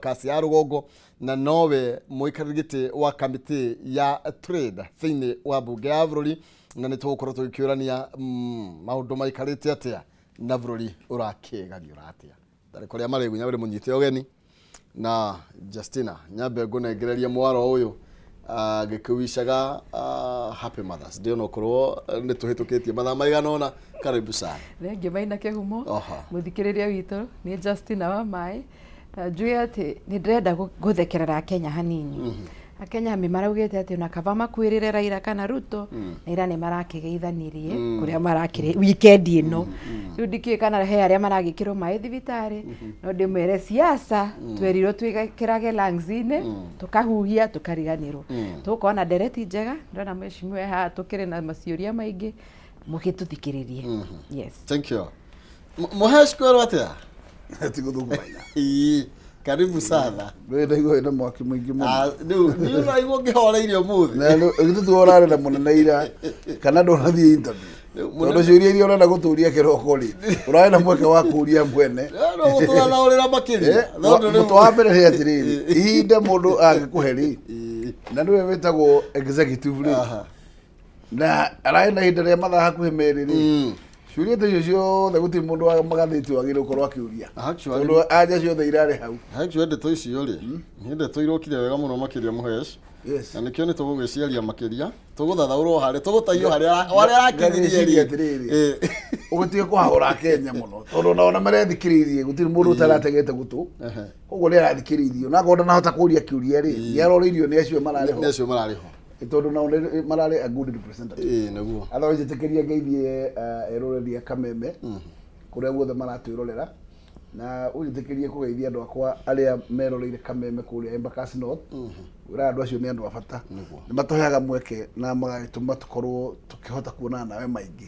Kasi ya rũgongo na nowe mũikarĩri gĩtĩ wa kamĩtĩ ya trade thĩinĩ wa mbunge ya bũrũri, na nĩ tũgũkorwo tũgĩkĩũrania maũndũ maikarĩte atĩa na bũrũri ũrakĩgariũra atĩa. Ndarĩ kũrĩa marĩgu nyambe mũnyite ũgeni na Justina, nyambe ngũnengererie mwaro ũyũ ngĩkĩwicaga happy Mothers Day, onokorwo nĩ tũhĩtũkĩtie mathaa maigana ũna. Karibu sana. Thengiũ Maina Kĩhumo. Oha. Mũthikĩrĩria witũ nĩ Justina wa maĩ, na njuge atĩ nĩ ndĩrenda gũthekerera Akenya hanini. Akenya nĩ maraugĩte atĩ ona kaba makuĩrĩre Raila kana Ruto, na ira nĩ marakĩgeithanirie kũrĩa marakĩrĩ weekend ĩno. Rĩu ndikĩũĩ kana he arĩa maragĩkĩrwo maĩ thibitarĩ, no ndĩmere siasa twerirwo twĩkĩrage lungs-inĩ, tũkahuhia tũkariganĩrwo. Tũgũkorwo na ndereti njega, ndĩrona mheshimiwa e haha, tũkĩrĩ na maciũria maingĩ, mũgĩtũthikĩrĩrie. Yes. Thank you. Mũhesh, kwerwo atĩa? Ti gũthũkũmanya. Ĩĩ, karibu sana. Rĩu ndaigua wĩna mwaki mũingĩ mũno. Ah, rĩu niĩ ũraigua ngĩhoreire ũmũthĩ. Na githĩ tuo ũrarĩ na mũnene ira kana ndũnathiĩ interview? Rĩu mũnene- Tondũ ciũria iria ũrenda gũtũria kĩroko rĩ, ũrarĩ na mweke wa kũria mwene. No gũtũthathaũrĩra makĩria. Tondũ rĩu- Mũtũ wa mbere nĩ atĩrĩrĩ, ihinda mũndũ angĩkũhe rĩ, na nĩwe wĩtagwo executive rĩ, na ararĩ na ihinda rĩa mathaa hakuhĩ 2 rĩ, ciũria ta icio ciothe gũtirĩ mũndũ wa magathĩti wagĩrĩirwo gũkorwo akĩũria, Actually- tondũ anja ciothe irarĩ hau. Actually, ndeto icio rĩ, nĩ ndeto irokire wega mũno makĩria, Mũhesh. Na nĩkĩo nĩ tũgũgĩciaria makĩria, tũgũthathaũrwo harĩa tũgũtaiywo, harĩa harĩa arakinyirie Ngagĩciria rĩ. atĩrĩrĩ, ũgĩtige kũhahũra Kenya mũno, tondũ ona ona marethikĩrĩirie gũtirĩ mũndũ ũtarategete gũtũ. Koguo nĩ arathikĩrĩirio, na akorwo ndanahota kũria kĩũria rĩ, nĩ arorĩirio nĩ acio mararĩ Nĩ ho, acio mararĩ ho. Tondũ nao nĩ mararĩ a good representative. Ĩĩ, nĩguo. Otherwise njĩtĩkĩria ngeithie eroreri a Kameme kũrĩa guothe maratwĩrorera, na ũnjĩtĩkĩrie kũgeithia andũ akwa arĩa meroreire Kameme kũrĩa Embakasi North. Wĩra andũ acio nĩ andũ a bata, nĩ matũheaga mweke na magagĩtũma tũkorwo tũkĩhota kuonana nawe maingĩ,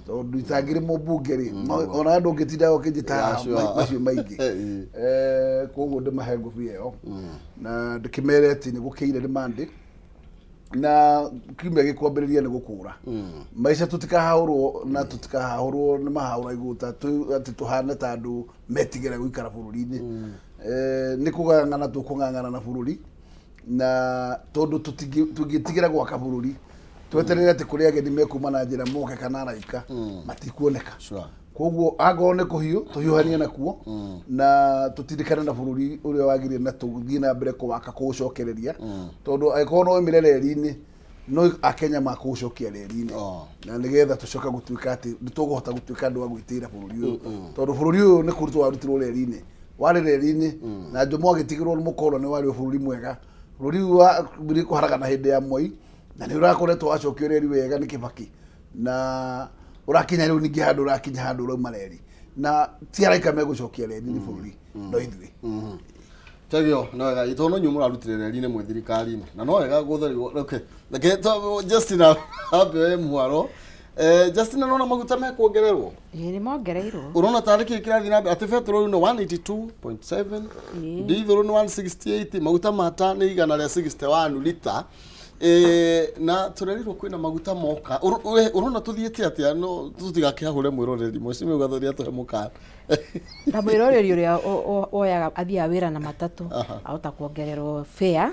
tondũ itangĩrĩ mũmbunge rĩ, ona andũ ũngĩtinda ũkĩnjĩta Yeah, sure. macio maingĩ. Koguo ndĩmahe ngũbia ĩyo na ndĩkĩmere atĩ nĩ gũkĩire nĩ Monday na kiumia gĩkwambĩrĩria nĩ gũkũra maica. Tũtikahahũrwo na tũtikahahũrwo nĩ mahaũra igũta atĩ tũhane ta andũ metigĩra gũikara bũrũri-inĩ. Nĩ kũng'ang'ana, tũkũng'ang'ana na bũrũri, na tondũ tũngĩtigĩra gwaka bũrũri tweterere atĩ kũrĩ ageni mekuma na njĩra moke kana araika, matikuoneka. Koguo angorwo nĩ kũhiũ, tũhiũhanie nakuo na tũtindĩkane na bũrũri ũrĩa wagĩrĩire na tũthiĩ na mbere kũwaka, kũũcokereria, tondũ angĩkorwo no oimĩre reri-inĩ, no Akenya makũũcokia reri-inĩ. Na nĩgetha tũcoke gũtuĩka atĩ nĩ tũkũhota gũtuĩka andũ a gwĩtĩĩra bũrũri ũyũ, tondũ bũrũri ũyũ nĩ kũrutwo warutirwo reri-inĩ, warĩ reri-inĩ na Jomo agĩtigĩrwo nĩ mũkoroni, warĩ o bũrũri mwega. Bũrũri ũyũ wa kũharagana hĩndĩ ya Moi, na nĩ ũrakoretwo wacokio reri wega nĩ Kibaki, na ũrakinya rĩu ningĩ handũ, ũrakinya handũ ũrauma reri, na ti araika megũcokia reri, nĩ bũrũri, no ithuĩ. Tegio no wega tondũ no inyuĩ mũrarutire reri-inĩ mwĩ thirikari-inĩ, na no wega gũtherio. Okay, reke Justina ambe oe mwaro. Justina, nona maguta mekuongererwo? Ĩĩ, nĩ mongereirwo. Ũrona tarĩ kĩ kĩrathiĩ na mbere atĩ petrol nĩ 182.7, diesel nĩ 168, maguta mata nĩ 161 lita? Na tũrerirwo kwĩna maguta moka. We, ũrona tũthiĩte atĩa? No tũtigakĩhahũre mwĩroreri, mwecimia gathoria atũhe mũkana. Ta mwĩroreri ũrĩa woyaga athiaga wĩra na matatũ ahota kuongererwo fare,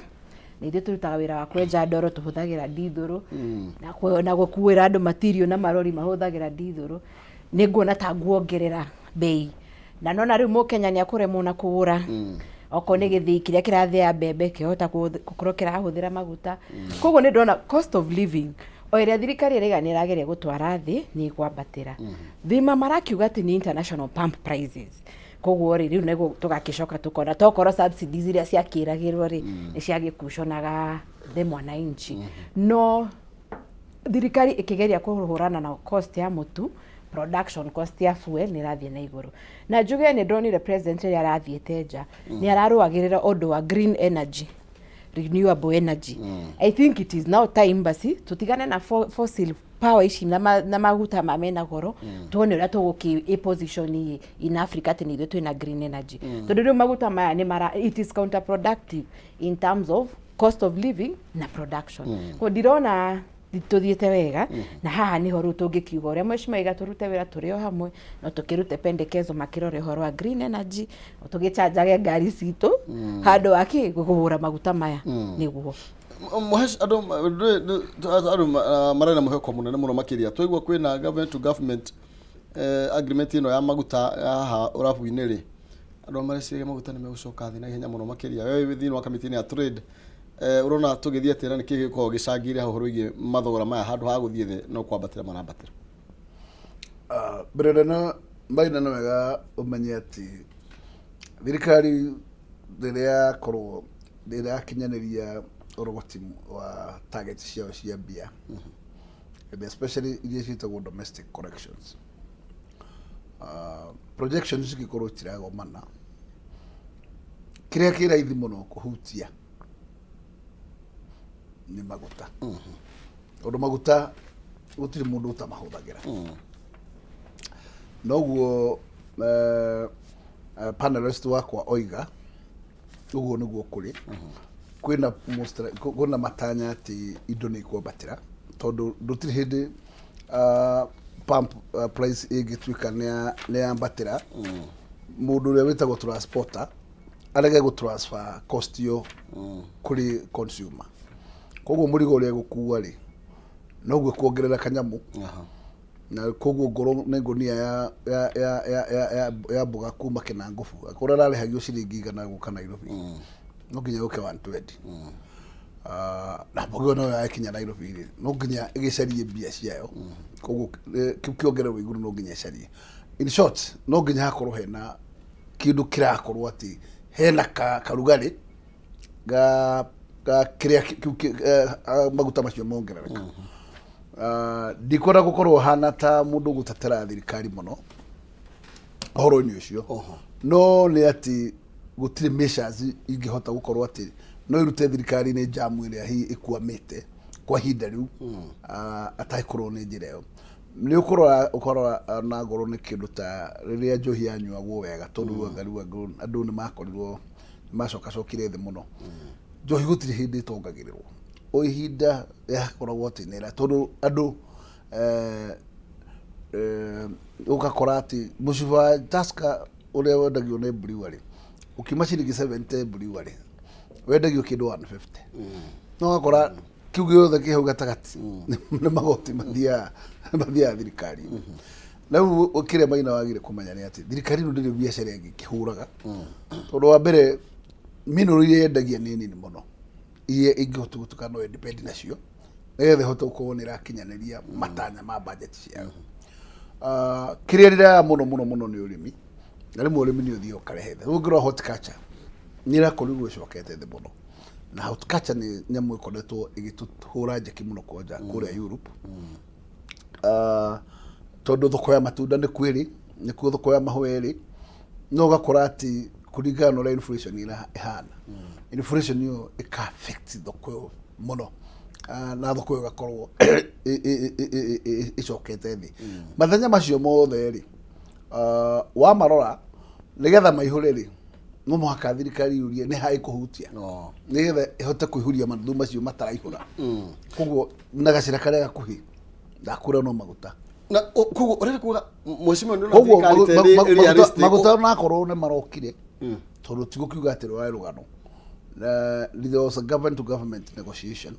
na ithuĩ tũrutaga wĩra wa kwenja ndoro, tũhũthagĩra ndithũrũ na gũkuĩra andũ matirio na marori mahũthagĩra ndithũrũ. Nĩ nguona ta nguongerera bei, na nona rĩu mũkenya nĩ akũremwo na kũgũra okorwo nĩ gĩthĩi kĩrĩa kĩrathĩa mbembe kĩhota gũkorwo kĩrahũthĩra maguta. Koguo nĩ ndĩrona cost of living o ĩrĩa thirikari ĩraiga nĩ ĩrageria gũtwara thĩ nĩ ĩkwambatĩra. Thima marakiuga atĩ nĩ international pump prices, koguo rĩ, rĩu nĩguo tũgakĩcoka tũkona tokorwo subsidies iria ciakĩragĩrwo rĩ, nĩ ciagĩkuconaga the mwananchi. No thirikari ĩkĩgeria kũhũrana na cost ya mũtu, production cost ya fuel nĩ ĩrathiĩ na igũrũ. Na njuge nĩ ndonire president rĩrĩa arathiĩte nja nĩ ararũagĩrĩra ũndũ wa green energy, renewable energy. I think it is now time basi tutigane na fossil power ici na maguta ma mena goro, tuone ũrĩa tũgũkĩ position in Africa atĩ nĩ ithuĩ twĩna green energy, tondũ rĩu maguta maya nĩ mara, it is counterproductive in terms of cost of living na production. Ko ndirona. Tũthiĩte wega na haha nĩho rĩu tũngĩkiuga ũrĩa mheshimiwa aiga tũrute wĩra tũrĩ o hamwe, no tũkĩrute pendekezo makĩrore ũhoro wa green energy, tũgĩcanjage ngari citũ handũ wa kĩ kũgũra maguta maya nĩguo. Mũhesh andũ marĩ na mwĩhoko mũnene mũno makĩria. Twaigua kwĩna government to government agreement ĩno ya maguta haha ũrabu-inĩ rĩ, andũ mareciria maguta nĩ megũcoka thĩ na ihenya mũno makĩria. We wĩ thĩinĩ wa kamĩtĩ ya trade, ũrona tũgĩthiĩ atĩa na nĩkĩ gĩkoragwo gĩcangĩire haha ũhoro wĩgiĩ mathogora maya handũ ha gũthiĩ thĩ no kwambatĩra marambatĩra? Ah, mbere nene Maina, nĩ wega ũmenye atĩ thirikari rĩrĩa yakorwo rĩrakinyanĩria ũrogoti wa target ciao cia mbia, and especially iria ciĩtagwo domestic corrections, projections cingĩkorwo itiragomana, kĩrĩa kĩ raithi mũno kũhutia nĩ maguta, tondũ maguta gũtirĩ mũndũ ũtamahũthagĩra. Noguo panelist wakwa oiga, ũguo nĩguo kũrĩ. Kwĩna matanya atĩ indo nĩ ikwambatĩra, tondũ ndũtirĩ hĩndĩ pump price ĩngĩtuĩka nĩ yambatĩra, mũndũ ũrĩa wĩtagwo transporter arege gũ transfer cost ĩyo kũrĩ consumer. Koguo mũrigo ũrĩa egũkua rĩ, noguo kuongerera kanyamũ, na koguo ngorwo nĩ ngũnia ya mboga kuma Kinangubu, akorwo ararĩhagio ciringi 100 gũka Nairobi, no nginya yũke 120. Na mboga ĩyo nayo yakinya Nairobi rĩ, no nginya ĩgĩcarie mbia ciayo. Koguo kĩu kĩongererwo igũrũ no nginya ĩcarie. In short, no nginya hakorwo hena kĩndũ kĩrakorwo atĩ hena karugarĩ ga kĩrĩa kĩu maguta macio mongerereka. Ndikwenda gũkorwo hana ta mũndũ gũtetera thirikari mũno ũhoro-inĩ ũcio, no nĩ atĩ gũtirĩ measures ingĩhota gũkorwo atĩ no irute thirikari-inĩ jamu ĩrĩa hihi ĩkwamĩte kwa ihinda rĩu, atagĩkorwo nĩ njĩra ĩyo. Nĩ ũkũrora ũkarora na ngorwo nĩ kĩndũ ta rĩrĩa njohi yanyuagwo wega, tondũ rĩu anga rĩu andũ nĩ makorirwo nĩ macokacokire thĩ mũno. Njohi gũtirĩ hĩndĩ ĩtongagĩrĩrwo, o ihinda yakoragwo atĩ nĩ ĩra, tondũ andũ ũgakora atĩ mũcibi wa Tusker ũrĩa wendagio nĩ brewery ũkiuma ciringi 70 brewery wendagio kĩndũ 150, no ũgakora kĩu gĩothe kĩ hau gatagatĩ nĩ magoti mathiaga thirikari. Rĩu kĩrĩa Maina wagire kũmenya nĩ atĩ thirikari ĩno ndĩrĩ biacara ĩngĩ ĩkĩhũraga, tondũ wa mbere mineral iria yendagia nĩ nini mũno iria ĩngĩhota gũtuĩka no ĩdepend nacio nĩgetha ĩhote gũkorwo nĩ ĩrakinyanĩria matanya ma budget ciayo. Kĩrĩa rĩraga mũno mũno mũno nĩ ũrĩmi, na rĩmwe ũrĩmi nĩ ũthiaga ũkarehe thĩ. Rĩu ũngĩrora horticulture nĩ ĩrakorirwo ĩcokete thĩ mũno, na horticulture nĩ nyamũ ĩkoretwo ĩgĩtũhũra njeki mũno kwanja kũrĩa Europe, tondũ thoko ya matunda nĩ kwĩrĩ, nĩkuo thoko ya mahũa ĩrĩ, no ũgakora atĩ kũringana na ũrĩa inflation ĩhana, inflation ĩyo ĩka affect thoko ĩyo mũno. Na thoko ĩyo ĩgakorwo ĩcokete thĩ. Mathenya macio mothe rĩ, wamarora nĩgetha maihũre rĩ, no mũhaka thirikari yũrie nĩ ha ĩkũhutia nĩgetha ĩhote kũihũria mathu macio mataraihũra. Koguo na gacĩra karĩa gakuhĩ ndakũra no maguta. Na koguo ũrenda kuga, mheshimiwa, nĩ Koguo thirikari ta ĩrĩ realistic? Maguta onakorwo nĩ marokire, tondũ ti gũkiuga atĩ rũrarĩ rũgano. There was a government to government negotiation,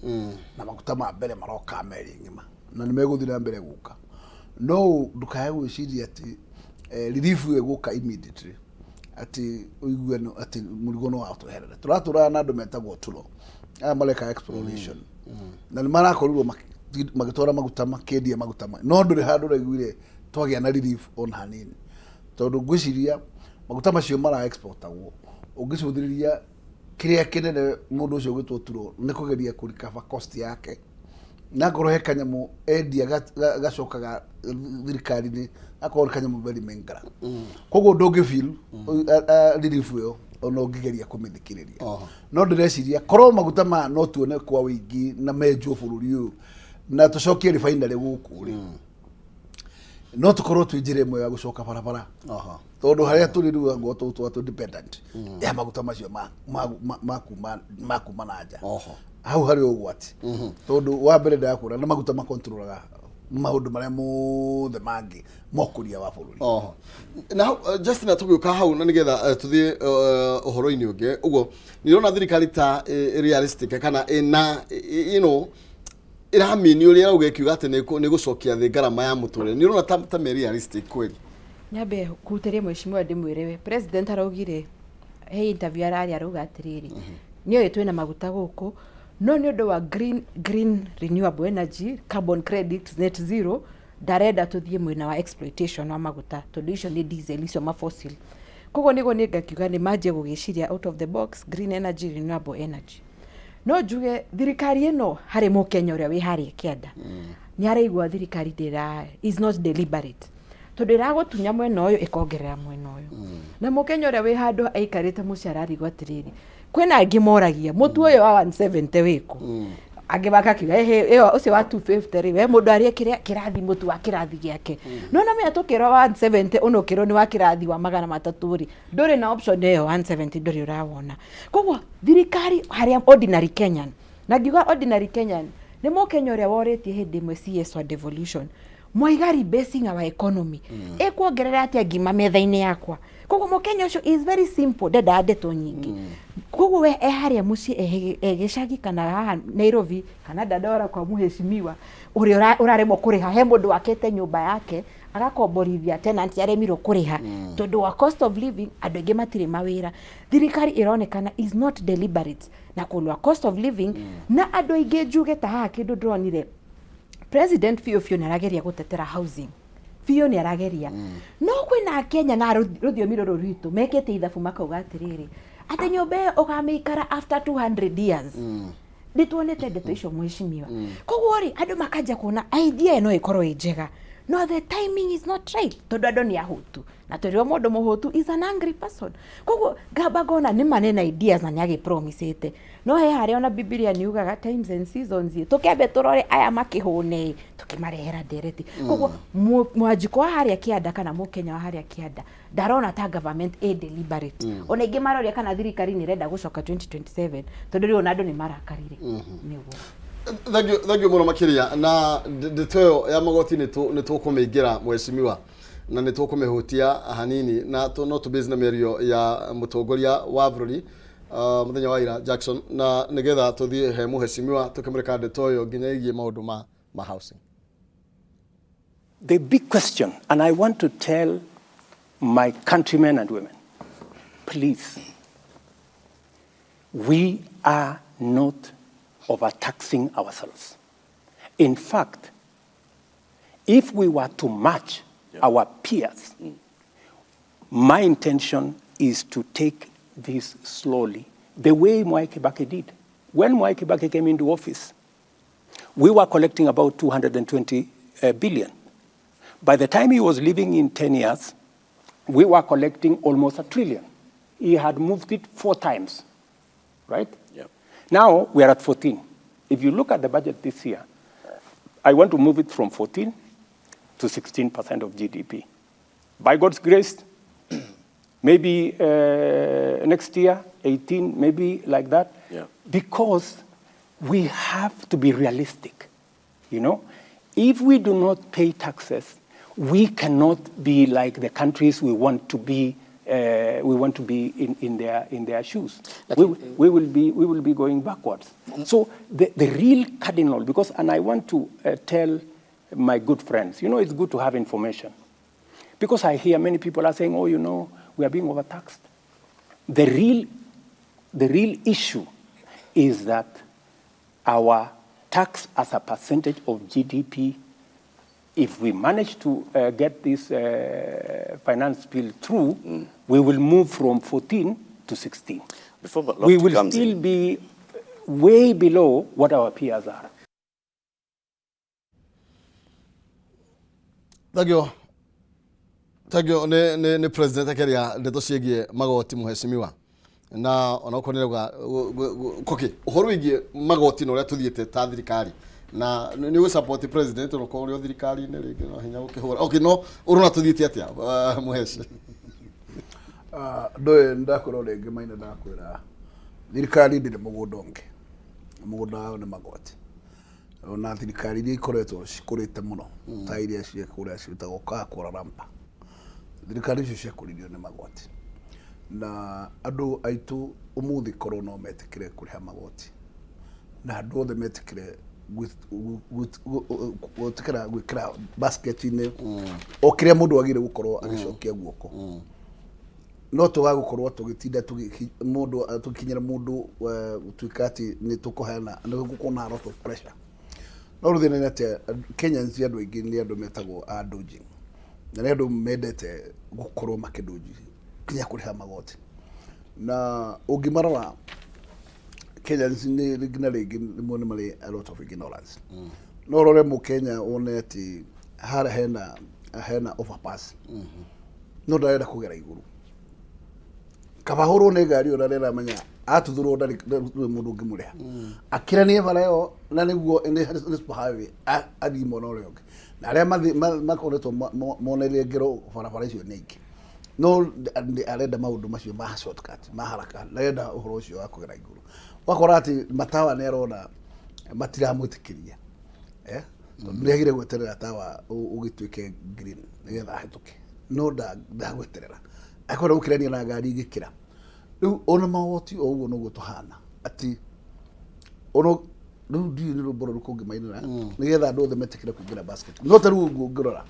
na maguta ma mbere maroka meri ng'ima na nĩ megũthiĩ na mbere gũka, no ndũkae gwĩciria atĩ relief ĩyo ĩgũka immediately, atĩ ũigue atĩ mũrigo no watweherera. Tũratũraga na andũ metagwo Turo, aya mareka exploration, na nĩ marakorirwo magĩtwara maguta, makĩendia maguta no ndũrĩ handũ ũraiguire twagĩa na relief ona hanini, tondũ ngwĩciria maguta macio mara exportagwo ũngĩcũthĩrĩria kĩrĩa kĩnene mũndũ ũcio ũgĩtwo Turo nĩ kũgeria kũ recover cost yake, na ngorwo he kanyamũ endia gacokaga thirikari-inĩ, akorwo nĩ kanyamũ very meager. Koguo ndũngĩ feel relief ĩyo ona ũngĩgeria kũmĩthikĩrĩria. No ndĩreciria korwo maguta maya no tuone kwa ũingĩ na menjwo bũrũri ũyũ na tũcokie refinery gũkũ rĩ, no tũkorwo twĩ njĩra ĩmwe ya gũcoka barabara, tondũ harĩa tũrĩ rĩu angorwo tũgũtũra twĩ dependent ya maguta macio ma kuma na nja. Hau harĩ ũgwati, tondũ wa mbere ndakwĩra nĩ maguta makontrolaga maũndũ marĩa mothe mangĩ ma ũkũria wa bũrũri. Oho. Na hau, Justin, tũgĩũka hau na nĩgetha tũthiĩ ũhoro-inĩ ũngĩ, ũguo nĩ ũrona thirikari ta realistic kana ĩna ĩramini ũrĩa ĩrauga ĩkiuga atĩ nĩ gũcokia thĩ ngarama ya mũtũrĩre? Nĩ ũrona ta me realistic kweli? Nyambe kutĩrie mheshimiwa, ndĩmwĩre we president araugire he interview araria, arauga atĩrĩrĩ, nĩoĩ twĩna maguta gũkũ, no nĩ ũndũ wa green renewable energy, carbon credit, net zero, ndarenda tũthiĩ mwena wa exploitation wa maguta, tondũ icio nĩ diesel, icio ma fossil. Koguo nĩguo nĩ ngakiuga nĩ manjie gũgĩciria out of the box, green energy, renewable energy. No njuge thirikari ĩno harĩ mũkenya ũrĩa wĩ harĩa kĩanda nĩ araigua thirikari ndĩra is not deliberate, tondũ ĩragũtunya mwena ũyũ, ĩkongerera mwena ũyũ, na mũkenya ũrĩa wĩ handũ aikarĩte mũciĩ ararigwo atĩrĩrĩ, kwĩna angĩ moragia mũtu ũyũ wa 170 wĩkũ, angĩ makakiuga "Ĩhĩ, ĩyo ũcio wa 250 rĩ, we mũndũ arĩe kĩrĩa kĩrathi, mũtu wa kĩrathi gĩake." No na menya tũkĩrwo 170, ũnũkĩrwo nĩ wa kĩrathi wa 300 rĩ, ndũrĩ na option ĩyo, 170 ndũrĩ ũrawona. Koguo thirikari harĩa ordinary Kenyan, na ngiuga ordinary Kenyan nĩ mũkenya ũrĩa worĩtie hĩndĩ ĩmwe CS wa devolution Mwaiga rebasing our economy, ĩkuongerera atĩa ngima metha-inĩ yakwa? Koguo mũkenya ũcio is very simple, ndendaga ndeto nyingĩ. Koguo we e harĩa mũciĩ, e gĩcagi kana haha Nairobi kana Dandora kwa mũheshimiwa ũrĩa ũraremwo kũrĩha, he mũndũ wakĩte nyũmba yake agakomborithia tenants, aremirwo kũrĩha tondũ wa cost of living, andũ aingĩ matirĩ mawĩra. Thirikari ĩronekana is not deliberate na kũlwa cost of living na andũ aingĩ. Njuge ta haha kĩndũ ndĩronire, president biũ biũ nĩ arageria gũtetera housing, biũ nĩ arageria, no kwĩna akenya na rũthiomi rũrũ rwitũ mekĩte ithabu makauga atĩrĩrĩ, atĩ nyũmba ĩyo ũkamĩikara after 200 years. Nĩ tuonete ndeto icio, mheshimiwa. Koguo rĩ, andũ makanja kuona idea ĩno ĩkorwo ĩ njega, no the timing is not right, tondũ andũ nĩ ahũtu, na tũrĩ mũndũ mũhũtu is an angry person. Koguo ngamba ngona nĩ manene ideas na nĩ agĩpromisĩte, no he harĩa ona Bibilia nĩ yugaga times and seasons ĩ, tũkĩambe tũrore aya makĩhũne, tũkĩmarehera ndereti. Koguo mwanjiko wa harĩa kĩanda kana mũkenya wa harĩa kĩanda ndarona ta government ĩ deliberate. Ona ingĩ maroria kana thirikari nĩ ĩrenda gũcoka 2027, tondũ rĩu ona andũ nĩ marakarire nĩguo. Thank you, thank you mũno makĩria. Na ndeto ĩyo ya magoti nĩ tũkũmĩingĩra, mheshimiwa, na nĩ tũkũmĩhutia hanini na no tũbase na mĩario ya mũtongoria wa bũrũri mũthenya wa ira, Jackson, na nĩgetha tũthiĩ he mũheshimiwa tũkĩmũrĩka ndeto ĩyo nginya ĩgiĩ maũndũ ma housing. The big question, and I want to tell my countrymen and women, please, we are not overtaxing ourselves. In fact, if we were to match our peers, my intention is to take this slowly, the way Mwai Kibaki did. When Mwai Kibaki came into office, we were collecting about 220 billion. By the time he was leaving in 10 years, we were collecting almost a trillion. He had moved it four times, right? Yeah. Now we are at 14. If you look at the budget this year, I want to move it from 14 to 16% of GDP. By God's grace, maybe next year, 18, maybe like that. Because we have to be realistic. If we do not pay taxes, we cannot be like the countries we want to be. We want to be in their shoes. We will be going backwards. So the real cardinal, because, and I want to tell my good friends, it's good to have information. Because I hear many people are saying, "Oh, we are being overtaxed." The real issue is that our tax as a percentage of GDP, if we manage to get this finance bill through, we will move from 14 to 16. Before We Lofty will comes still in, be way below what our peers are. Thank you, thank you. Nĩ president akĩaria ndeto ciĩgiĩ magoti, mũhecimiwa, na onokorwo nĩ rauga koki ũhoro wĩgiĩ magoti na ũrĩa tũthiĩte ta thirikari, na nĩ ũgũ support president onokorwo ũrĩ o thirikari-inĩ rĩngĩ no hinya gũkĩhũra. Okay, no ũrona tũthiĩte atĩa, mũheci? Ndũĩ ndakwĩra ũrĩa ĩngĩ maina, ndakwĩra thirikari ndĩrĩ mũgũnda ũngĩ. Mũgũnda wao nĩ magoti. Ona thirikari iria ikoretwo cikũrĩte mũno ta iria ciĩ kũrĩa ciĩtagwo ka Kuala Lumpur, thirikari icio ciakũririo nĩ magoti. Na andũ aitũ ũmũthĩ korwo no metĩkĩre kũrĩha magoti na andũ othe metĩkĩre gwĩtĩkĩra gwĩkĩra basket-inĩ o kĩrĩa mũndũ agĩrĩire gũkorwo agĩcokia guoko, no twaga gũkorwo tũgĩtinda mũndũ tũkinyĩra mũndũ gũtuĩka atĩ nĩ tũkũheana, nĩ gũkorwo na a lot of pressure. No rĩu thĩna nĩ atĩ Kenyans andũ aingĩ nĩ andũ metagwo a dodging, na nĩ andũ mendete gũkorwo makĩdodge nginya kũrĩha magoti. Na ũngĩmarora, Kenyans nĩ rĩngĩ na rĩngĩ rĩmwe nĩ marĩ a lot of ignorance. No ũrore mũkenya wone atĩ harĩa hena overpass, no ndarenda kũgera igũrũ, kaba hũrwo nĩ ngari ĩyo, na nĩaramenya atuthũrwo ndarĩ mũndũ ũngĩmũrĩha, akĩranie bara ĩyo na nĩguo nĩ super highway, athiĩ mwena ũrĩa ũngĩ. Na arĩa makoretwo moneire ngero barabara icio nĩ aingĩ, no arenda maũndũ macio ma shortcut, ma haraka, ndarenda ũhoro ũcio wa kũgera igũrũ. Ũgakora atĩ matawa nĩ arona matiramwĩtĩkĩria, tondũ nĩ agire gweterera tawa ũgĩtuĩke green nĩgetha ahĩtũke, no ndagweterera, akwenda gũkĩrania na ngari igĩkĩra. Rĩu ona magoti o ũguo noguo tũhana, atĩ ona rĩu ndiũĩ nĩ rwĩmbo rũrĩkũ ũngĩmainĩra nĩgetha andũ othe metĩkĩre kũingĩra basket. No ta rĩu ũguo ũngĩrora,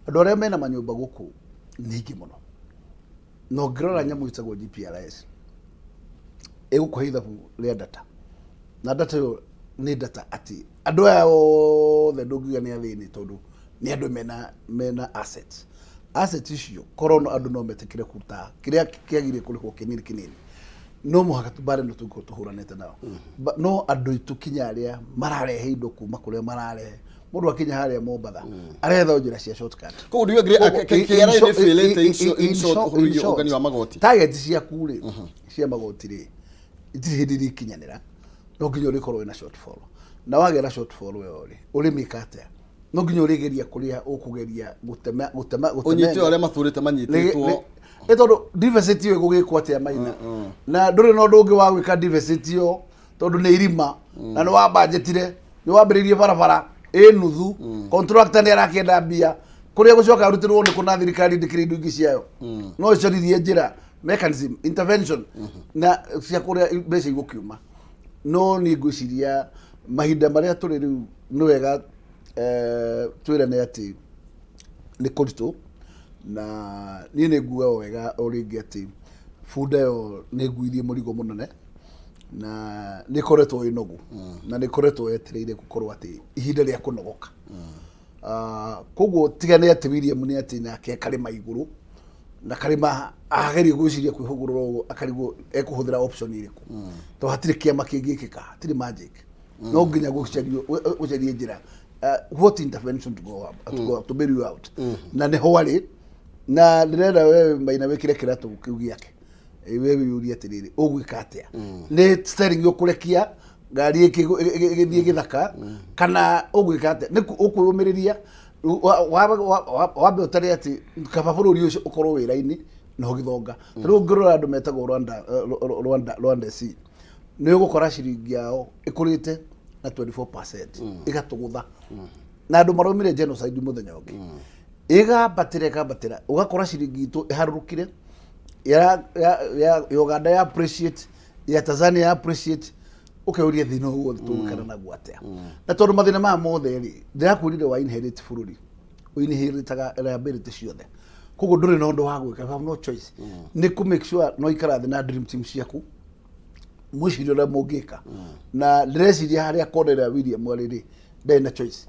andũ arĩa mena manyũmba gũkũ nĩ aingĩ mũno, na ũngĩrora nyamũ ĩtagwo GPRS ĩgũkũhe ithabu rĩa data, na data ĩyo nĩ data atĩ andũ aya othe ndũngiuga nĩ athĩni, tondũ nĩ andũ mena assets. Assets icio korwo no andũ no metĩkĩre kũruta kĩrĩa kĩagĩrĩire kũrĩhwo kĩnini kĩnini, no mũhaka mbara ĩno tũngĩkorwo tũhũranĩte nayo. No andũ aitũ kinya arĩa mararehe indo kuma kũrĩa mararehe, mũndũ akinya harĩa Mombatha aretha njĩra cia shortcut. Koguo do you agree KRA nĩ failĩte in short ũhoro wĩgiĩ ũngania wa magoti? Target ciaku rĩ cia magoti rĩ, itirĩ hĩndĩ irikinyanĩra, no nginya ũrĩkorwo wĩna shortfall. Na wagĩa na shortfall ĩyo rĩ, ũrĩmĩka atĩa? No nginya ũrĩgeria kũrĩa ũkũgeria gũtema gũtema. Ũnyite gũtemenga. Arĩa matũrĩte manyitĩtwo. Nĩ tondũ deficit ĩyo ĩgũgĩkwo atĩa, Maina? Na ndũrĩ na ũndũ ũngĩ wa gwĩka deficit ĩyo, tondũ nĩ irima na nĩ wambanjetire, nĩ wambĩrĩirie barabara ĩ nuthu, contractor nĩ arakĩenda mbia, kũrĩa gũcoka arutĩrwo nĩ kũna thirikari ndĩkĩrĩ indo ingĩ ciayo, no ĩcaririe njĩra, mechanism, intervention na cia kũrĩa mbeca igũkiuma. No niĩ ngwĩciria mahinda marĩa tũrĩ rĩu nĩ wega twĩrane atĩ nĩ kũritũ, na niĩ nĩ nguga o wega o rĩngĩ atĩ bunda ĩyo nĩ nguithie mũrigo mũnene, na nĩ ĩkoretwo ĩ nogu, na nĩ ĩkoretwo yetereire gũkorwo atĩ ihinda rĩa kũnogoka. Koguo tiga nĩ atĩ William nĩ atĩ nake karĩma igũrũ na karĩma agerie gwĩciria kwĩhũgũrũra ũguo, akarigwo ekũhũthĩra option ĩrĩkũ, tondũ hatirĩ kĩama kĩngĩkĩka, hatirĩ magic, no nginya gũcarie njĩra, what intervention to go up, to go to bail you out. Na nĩho arĩ, na ndĩrenda wewe Maina wĩkĩre kĩratũ kĩu gĩake. We wĩyũrie atĩrĩrĩ, ũgwĩka atĩa? Nĩ steering ũkũrekia ngari ĩgĩthiĩ gĩthaka, kana ũgwĩka atĩa? Nĩ ũkwĩyũmĩrĩria wambe ũtare atĩ kaba bũrũri ũcio ũkorwo wĩra-inĩ na ũgĩthonga. Ta rĩu ũngĩrora andũ metagwo Rwanda, Rwanda C, nĩ ũgũkora ciringi yao ĩkũrĩte na 24%, ĩgatũgũtha, na andũ maraumire genocide mũthenya ũngĩ, ĩgambatĩra ĩkambatĩra, ũgakora ciringi itũ ĩharũrũkire, ya Uganda ya appreciate, ya Tanzania ya appreciate. Ũkeyũria thĩna ũyũ wothe tũgũikara naguo atĩa? Na tondũ mathĩna maya mothe rĩ, ndĩrakwĩrire wa inherit bũrũri, ũinheritaga liability ciothe, koguo ndũrĩ na ũndũ wa gwĩka, you have no choice, nĩ kũ make sure no ikara thĩ na dream team ciaku, mwĩcirie ũrĩa mũngĩka. Na ndĩreciria harĩa kona ĩrĩa William arĩ rĩ, ndarĩ na choice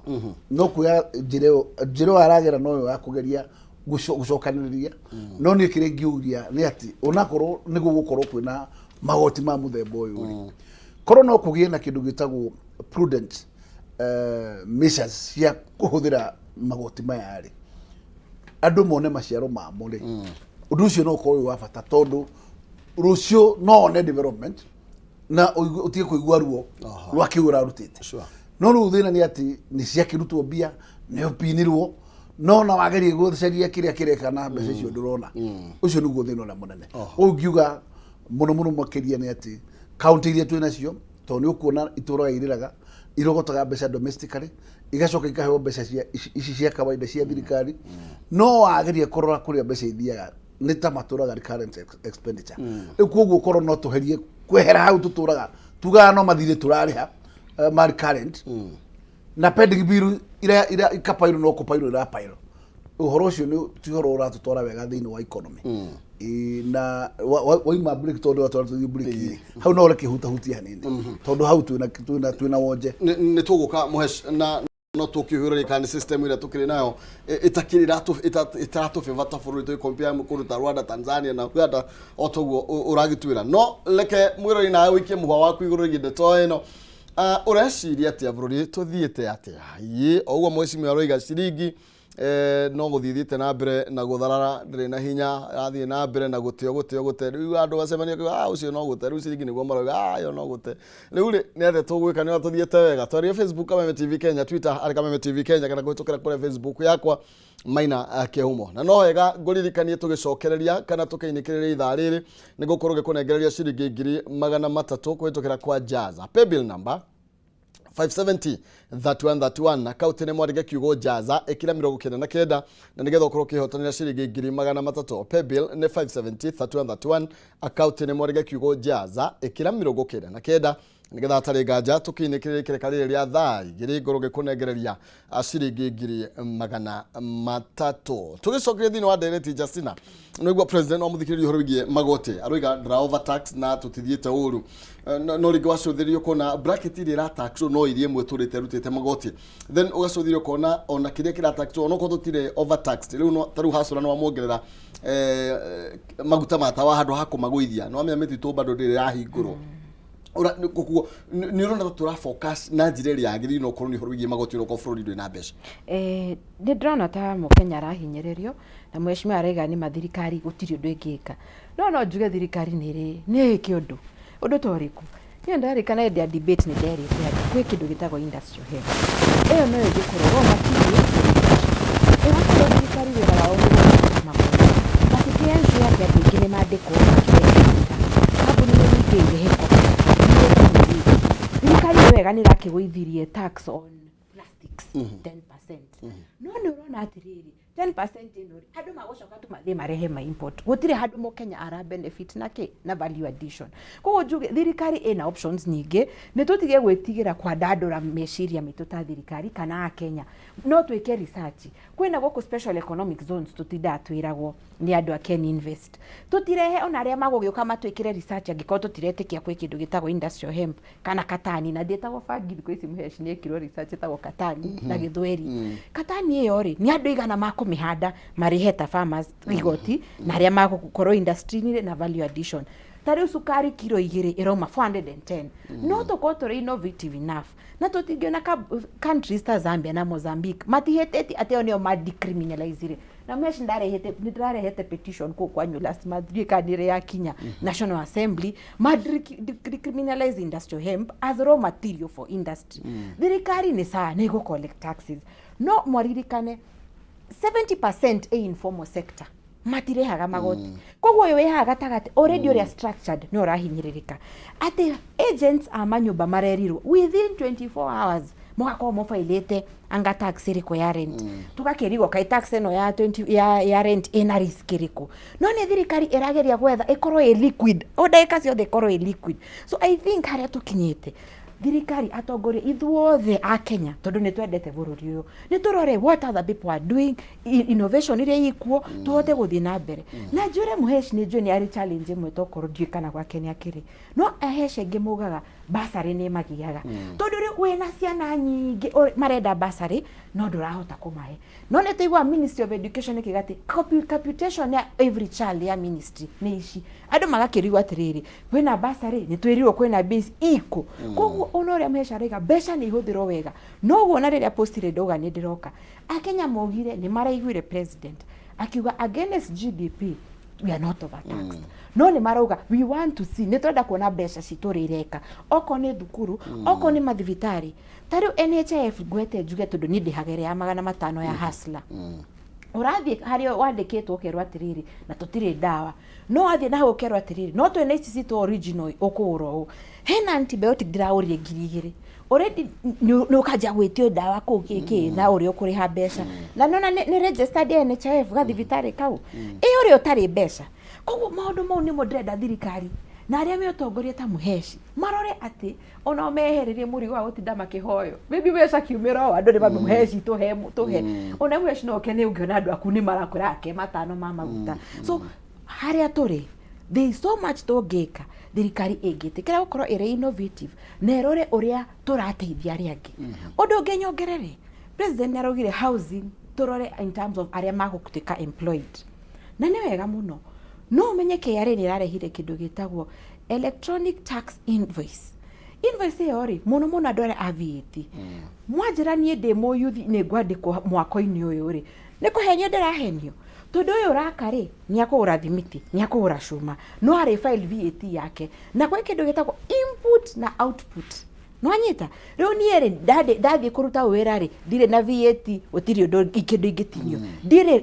no kuoya njĩra ĩyo. Njĩra ĩyo aragera noyo ya kũgeria gũcokanĩrĩria. No niĩ kĩrĩa ingiuria nĩ atĩ onakorwo nĩ gũgũkorwo kwĩna magoti ma mũthemba ũyũ rĩ, korwo no kũgĩe na kĩndũ gĩtagwo prudent measures cia kũhũthĩra magoti maya rĩ, andũ mone maciaro mamo rĩ, ũndũ ũcio no ũkorwo wĩ wa bata, tondũ rũciũ no one development na ũtige kũigua ruo rwa kĩu ũrarutĩte. No rĩu thĩna nĩ atĩ nĩ ciakĩrutwo mbia, nĩ ũpinirwo, no na wageria gũcaria kĩrĩa kĩreka na mbeca icio ndũrona. Ũcio nĩguo thĩna ũrĩa mũnene. Ũguo ngiuga mũno mũno makĩria nĩ atĩ kaunti iria twĩ nacio, Tondũ nĩ ũkuona itũraga irĩraga irogotaga mbeca domestically, igacoka ikaheo mbeca cia ici cia kawaida cia thirikari, no wageria kũrora kũrĩa mbeca ithiaga nĩ ta matũraga recurrent expenditure. Rĩu koguo korwo no tũherie kwehera hau tũtũraga tugaga no mathirĩ tũrarĩha ma recurrent na pending bill ira ira ikapairwo no kũpairwo irapairwo, ũhoro ũcio nĩ ti ũhoro ũratũtwara wega thĩinĩ wa economy. Ĩ, na waima break, tondũ watwara tũthiĩ break rĩ, hau no ũreke hutahutia hanini tondũ hau twĩna wonje. Nĩ tũgũka Mũhesh na no tũkĩhũrĩria kana nĩ system ĩrĩa tũkĩrĩ nayo ĩtakĩrĩ ĩtaratũbĩva ta bũrũri tũgĩkompea kũndũ ta Rwanda, Tanzania na Uganda o toguo ũragĩtwĩra. No reke mwĩrori nawe ũikie mũhwa waku igũrũ rĩgiĩ ndeto ĩno. Ah, ũreciria atĩa? Bũrũri tũthiĩte atĩa? Ĩ o ũguo mheshimiwa aroiga ciringi no gũthiĩ thiĩte na mbere na gũtharara, ndĩrĩ na hinya, rathiĩ na mbere na gũteo gũteo gũte. Rĩu andũ gacemania kuga, ah, ũcio no gũte rĩu ciringi, nĩguo marauga, ah, ĩyo no gũte rĩu rĩ. Nĩ atĩa tũgwĩka? Nĩ tũthiĩte wega? Twarie Facebook Kameme TV Kenya, Twitter arĩ Kameme TV Kenya, kana kũhĩtũkĩra kũrĩa Facebook yakwa Maina Kĩhumo. Na no wega ngũririkanie tũgĩcokereria kana tũkĩinĩkĩrĩria ithaa rĩrĩ nĩ gũkorwo ngĩkũnengereria ciringi 300,000 kũhĩtũkĩra kwa Jaza paybill number 570 3131, akaunti nĩ mwandĩke kiugo Jaza, ĩkĩra 99, na nĩgetha ũkorwo ũkĩhotanĩra ciringi 300,000. Paybill nĩ 570 3131, akaunti nĩ mwandĩke kiugo Jaza, ĩkĩra 99, nĩgetha hatarĩ nganja tũkĩinĩkĩrĩria ikereka rĩrĩ rĩa thaa 2 ngorwo ngĩkũnengereria ciringi 300,000. Tũgĩcokeria thĩinĩ wa ndereti, Justina, nĩguo president wa mũthikĩrĩria ũhoro wĩgiĩ magoti aroiga ndĩra overtax na tũtithiĩte ũru. No rĩngĩ wacũthĩrĩria ũkona bracket iria ĩrataxwo no iria ĩmwe tũrĩte rutĩte magoti, then ũgacũthĩrĩria ũkona ona kĩrĩa kĩrataxwo onokorwo tũtirĩ overtaxed rĩu, no ta rĩu hasũra nĩ wamuongerera maguta ma tawa handũ ha kũmagũithia, nĩ wamenya mĩtitũ bado ndĩrĩ yahingũrwo. Koguo nĩ ũrona ta tũra focus na njĩra ĩrĩa yagĩrĩire no ũkorwo nĩ ũhoro wĩgiĩ magoti onokorwo bũrũri ndũrĩ na mbeca? Nĩ ndĩrona ta mũkenya arahinyĩrĩrio na mheshimiwa araiga nĩ ma thirikari gũtirĩ ũndũ ĩngĩka, no njuge thirikari nĩ ĩrĩ nĩ ĩke ũndũ ta ũrĩkũ. Niĩ ndarikana hĩndĩ ya debate nĩ nderĩte andũ gwĩ kĩndũ gĩtagwo industrial hemp, ĩyo noyo ĩngĩkorwo raw material for industry. Ĩgakorwo thirikari wĩra wao nĩ gũthondeka magoti, matikĩ ensure atĩ andũ aingĩ nĩ mandĩkwo makĩoe wĩra, kambuni nĩ nyingĩ irehe corporate. Thirikari nĩ wega nĩ ĩrakĩgũithirie tax on plastics 10%, no nĩ ũrona atĩrĩrĩ, 10% ĩno rĩ, andũ magũcoka tu mathiĩ marehe ma import, gũtirĩ handũ mũkenya ara benefit na kĩ na value addition. Koguo njuge thirikari ĩna options nyingĩ, nĩ tũtige gwĩtigĩra kwandandũra meciria maitũ ta thirikari kana akenya. No twĩke research kwĩna gũkũ special economic zones, tũtindaga twĩragwo nĩ andũ a Ken Invest tũtirehe ona arĩa magũgĩũka matwĩkĩre research angĩkorwo tũtiretĩkia kwĩ kĩndũ gĩtagwo industrial hemp kana katani, na ndĩtagwo bangi. Thikũ ici mũheshi nĩ ĩkirwo research ĩtagwo katani na gĩthweri. Katani ĩyo rĩ, nĩ andũ igana makũmĩhanda marĩhe ta farmers igoti na arĩa magũkorwo industry-inĩ na value addition. Ta rĩu cukari kiro 2 ĩrauma 410, no tũkorwo tũrĩ innovative enough na tũtingĩona countries ta Zambia na Mozambique matihĩtĩtie atĩ o nĩo ma decriminalize. Na mhesh ndarehete, nĩ ndĩrarehete petition kũu kwanyu last month, ndiũĩ kana nĩ ĩrĩ yakinya National Assembly, ma decriminalize industrial hemp as raw material for industry. Thirikari nĩ sawa nĩ ĩgũ collect taxes, no mwaririkane 70% ĩ informal sector, matirehaga magoti. Koguo ũyũ wĩ haha gatagatĩ already ũrĩa structured nĩ ũrahinyĩrĩrĩka, atĩ agents a manyũmba marerirwo within 24 hours mũgakorwo mũbailĩte anga tax ĩrĩkũ ya rent. Tũgakĩrigwo kaĩ tax ĩno ya 20 ya rent ĩna risk ĩrĩkũ? No nĩ thirikari ĩrageria gwetha ĩkorwo ĩ liquid, o ndagĩka ciothe ĩkorwo ĩ liquid. So I think harĩa tũkinyĩte, thirikari, atongoria, ithuothe a Kenya, tondũ nĩ twendete bũrũri ũyũ, nĩ tũrore what other people are doing, innovation iria ikuo, tũhote gũthiĩ na mbere. Na njũre mũhesh, nĩ njũĩ nĩ arĩ challenge ĩmwe, tokorwo ndiũĩ kana gwake nĩ akĩrĩ no ahesh aingĩ mugaga basarĩ nĩ magiaga, tondũ rĩu wĩna ciana nyingĩ marenda basarĩ no ndũrahota kũmahe. No nĩ tũiguaga Ministry of Education ĩkiuga atĩ computation ya every child ya ministry nĩ ici, andũ magakĩrigwo atĩrĩrĩ, kwĩna basarĩ, nĩ twĩrirwo kwĩna base iko. Koguo ona ũrĩa mheca araiga mbeca nĩ ihũthĩrwo wega, noguo na rĩrĩa postire ndauga nĩ ndĩroka, akenya maugire nĩ maraiguire president akiuga against GDP we are not overtaxed, no nĩ marauga we want to see, nĩ twenda kuona mbeca citũ ũrĩa ireka, okorwo nĩ thukuru, okorwo nĩ mathibitarĩ. Ta rĩu NHIF, ngwete njuge tondũ niĩ ndĩhaga ĩrĩa ya 500 ya hustler. Ũrathiĩ harĩa wandĩkĩtwo ũkerwo atĩrĩrĩ, na tũtirĩ ndawa, no wathiĩ na hau ũkerwo atĩrĩrĩ, no twĩna ici citũ original, ũkũgũra ũũ. Hena antibiotic ndĩragũrire 2000 already, nĩ ũkanjia gwĩtio ndawa kũu kĩkĩ na ũrĩa ũkũrĩha mbeca na nona nĩ registered NHIF gathibitarĩ kau ĩ ũrĩa ũtarĩ mbeca. Koguo maũndũ mau nĩmo ndĩrenda thirikari na arĩa me ũtongoria ta Mũheci marore atĩ ona mehererie mũrigo wa gũtinda makĩhoywo. Maybe mbeca kiumĩra o andũ nĩ mamũheci tũhe tũhe, ona mũheci no ũkene ũngĩona andũ aku nĩ marakwĩra ake matano ma maguta. So harĩa tũrĩ, there is so much tũngĩka thirikari ĩngĩtĩkĩra gũkorwo ĩrĩ innovative na ĩrore ũrĩa tũrateithia arĩa angĩ. Ũndũ ũngĩ nyongerere, president nĩ araugire housing tũrore in terms of arĩa magũtuĩka employed, na nĩ wega mũno. No ũmenye KRA nĩ ĩrarehire kĩndũ gĩtagwo electronic tax invoice. Invoice ĩyo rĩ, mũno mũno andũ arĩa a VAT, mwanjĩra niĩ ndĩ mũyuthi nĩ ngwandĩkwo mwako-inĩ ũyũ rĩ, nĩ kũhenio ndĩrahenio, tondũ ũyũ ũraka rĩ, nĩ akũgũra thimiti, nĩ akũgũra cuma, no arĩ file VAT yake, na gwĩ kĩndũ gĩtagwo input na output. Nwanyita rĩu niĩ rĩ, ndathiĩ kũruta wĩra rĩ, ndirĩ na VAT, gũtirĩ ũndũ kĩndũ ingĩtinio, ndirĩ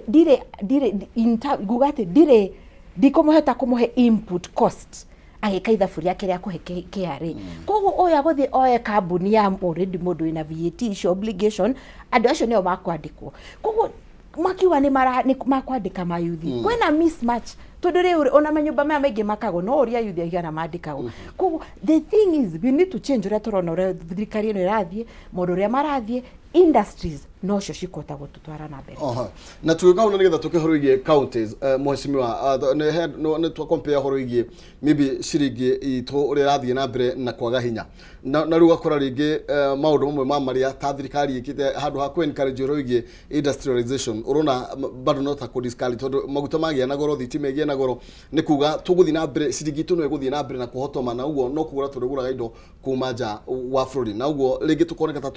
nguga atĩ ndirĩ ndikũmũhota kũmũhe input cost agĩka ithabu rĩake rĩa kũhe KRA. Koguo ũyũ agũthiĩ oe kambuni ya already mũndũ wĩna VAT icio obligation, andũ acio nĩo makwandĩkwo. Koguo makiuga nĩ mara nĩ makwandĩka mayuthi, kwĩna mismatch, tondũ rĩu ona manyũmba maya maingĩ makagwo no ũria yuthi aigana mandĩkagwo. Koguo the thing is, we need to change ũrĩa tũrona ũrĩa thirikari ĩno ĩrathiĩ, maũndũ ũrĩa marathiĩ, industries nocio cikũhota gũtũtwara na mbere. Oha. Na tugiuga hau nĩgetha tũke horo igie counties, mheshimiwa, nĩ twa compare horo igie maybe ciringi itũ ũrĩa ĩrathiĩ na mbere na kwaga hinya, na rĩu ũgakora rĩngĩ maũndũ mamwe ma marĩa ta thirikari ĩkĩte handũ ha kũ encourage ũhoro wĩgiĩ industrialization, ũrona bado no ta kũ discourage, tondũ maguta magĩa na goro, thitima ĩgĩe na goro, nĩ kuga tũgũthiĩ na mbere ciringi itũ no ĩgũthiĩ na mbere na kũhotoma, na ũguo no kũgũra tũrĩgũraga indo kuma nja wa bũrũri, na ũguo rĩngĩ tũkoneka ta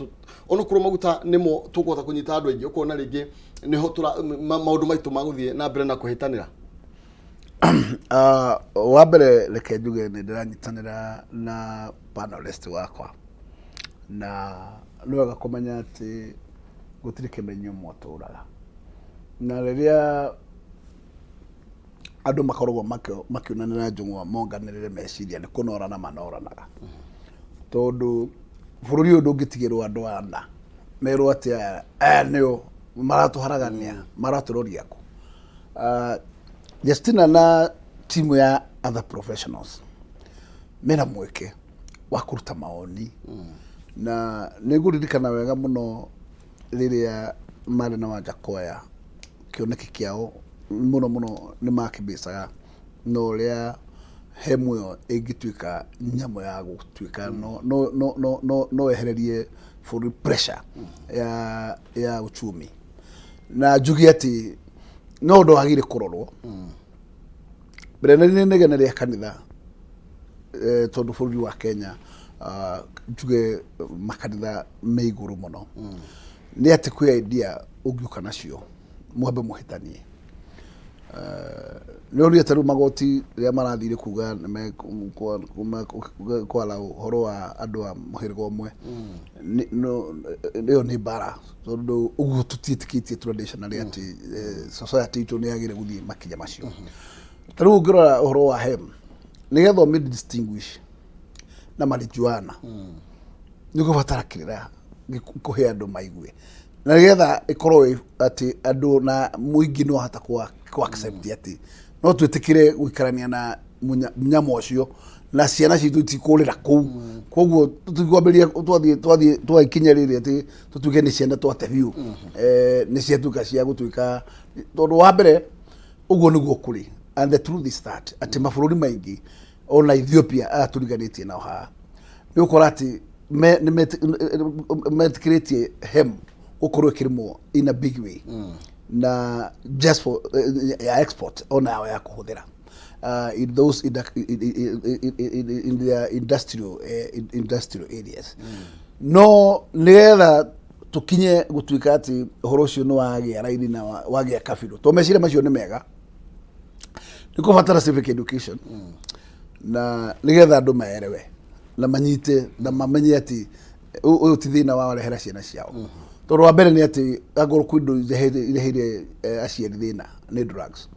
onokorwo maguta nĩmo tũkũhota kũnyita andũ aingĩ, ũkona rĩngĩ nĩho maũndũ maitũ magũthiĩ na mbere na kũhĩtanĩra. Wa mbere reke njuge nĩ ndĩranyitanĩra na panelist wakwa, na nĩ wega kũmenya atĩ gũtirĩ kĩmenyo mwatũraga, na rĩrĩa andũ makoragwo makĩonanĩra njũng'wa monganĩrĩre meciria nĩ kũnorana manoranaga, tondũ bũrũri ũyũ ndũngĩtigĩrwo andũ ana merwo atĩ aya nĩo maratũharagania, maratũroria kũ. Justina na timu ya other professionals mena mweke wa kũruta maoni, na nĩ ngũririkana wega mũno rĩrĩa marĩ na Wanjakoya, kĩoneki kĩao mũno mũno nĩ makĩmĩcaga na ũrĩa he muoyo ĩngĩtuĩka nyamũ ya gũtuĩka no ehererie bũrũri pressure ya uchumi. Na njuge atĩ no ũndũ wagĩrĩire kũrorwo mbere nĩ inegene rĩa kanitha, tondũ bũrũri wa Kenya, njuge makanitha me igũrũ mũno, nĩ atĩ kwĩ idea ũngĩũka nacio mwambe mũhĩtanie. Nĩ ũrire ta rĩu magoti rĩrĩa marathire kuga nĩ kwara ũhoro wa andũ a mũhĩrĩga ũmwe, ĩyo nĩ mbara, tondũ ũguo tũtiĩtĩkĩtie traditionally atĩ society itũ nĩ yagĩrĩire gũthiĩ makinya macio. Ta rĩu ũngĩrora ũhoro wa hem, nĩgetha ũmĩ distinguish na marijuana, nĩ ũgũbatara kĩrĩra kũhe andũ maigue, na nĩgetha ĩkorwo atĩ andũ na mũingĩ no ahota kũ accept atĩ no twĩtĩkĩre gũikarania na mũnyamũ ũcio na ciana citũ itikũrĩra kũu. Koguo tũtikwambĩrĩria twathiĩ twaikinya rĩrĩ atĩ tũtuĩke nĩ ciana twate biũ, nĩ ciatuĩka cia gũtuĩka, tondũ wa mbere ũguo nĩguo kũrĩ. And the truth is that atĩ mabũrũri maingĩ, ona Ethiopia aya tũriganĩtie nao haha, nĩ ũkora atĩ nĩ metĩkĩrĩtie hem gũkorwo ĩkĩrĩmwo in a big way, na just for ya export ona yao ya kũhũthĩra in those in their industrial areas. No nĩgetha tũkinye gũtuĩka atĩ ũhoro ũcio nĩ wagĩa raini na wagĩa kabirũ, to meciria macio nĩ mega, nĩ kũbatara civic education, na nĩgetha andũ maerewe na manyite na mamenye atĩ ũyũ ti thĩna wa warehera ciana ciao. Tondũ wa mbere nĩ atĩ angorwo kwĩ indo ireheire aciari thĩna nĩ drugs.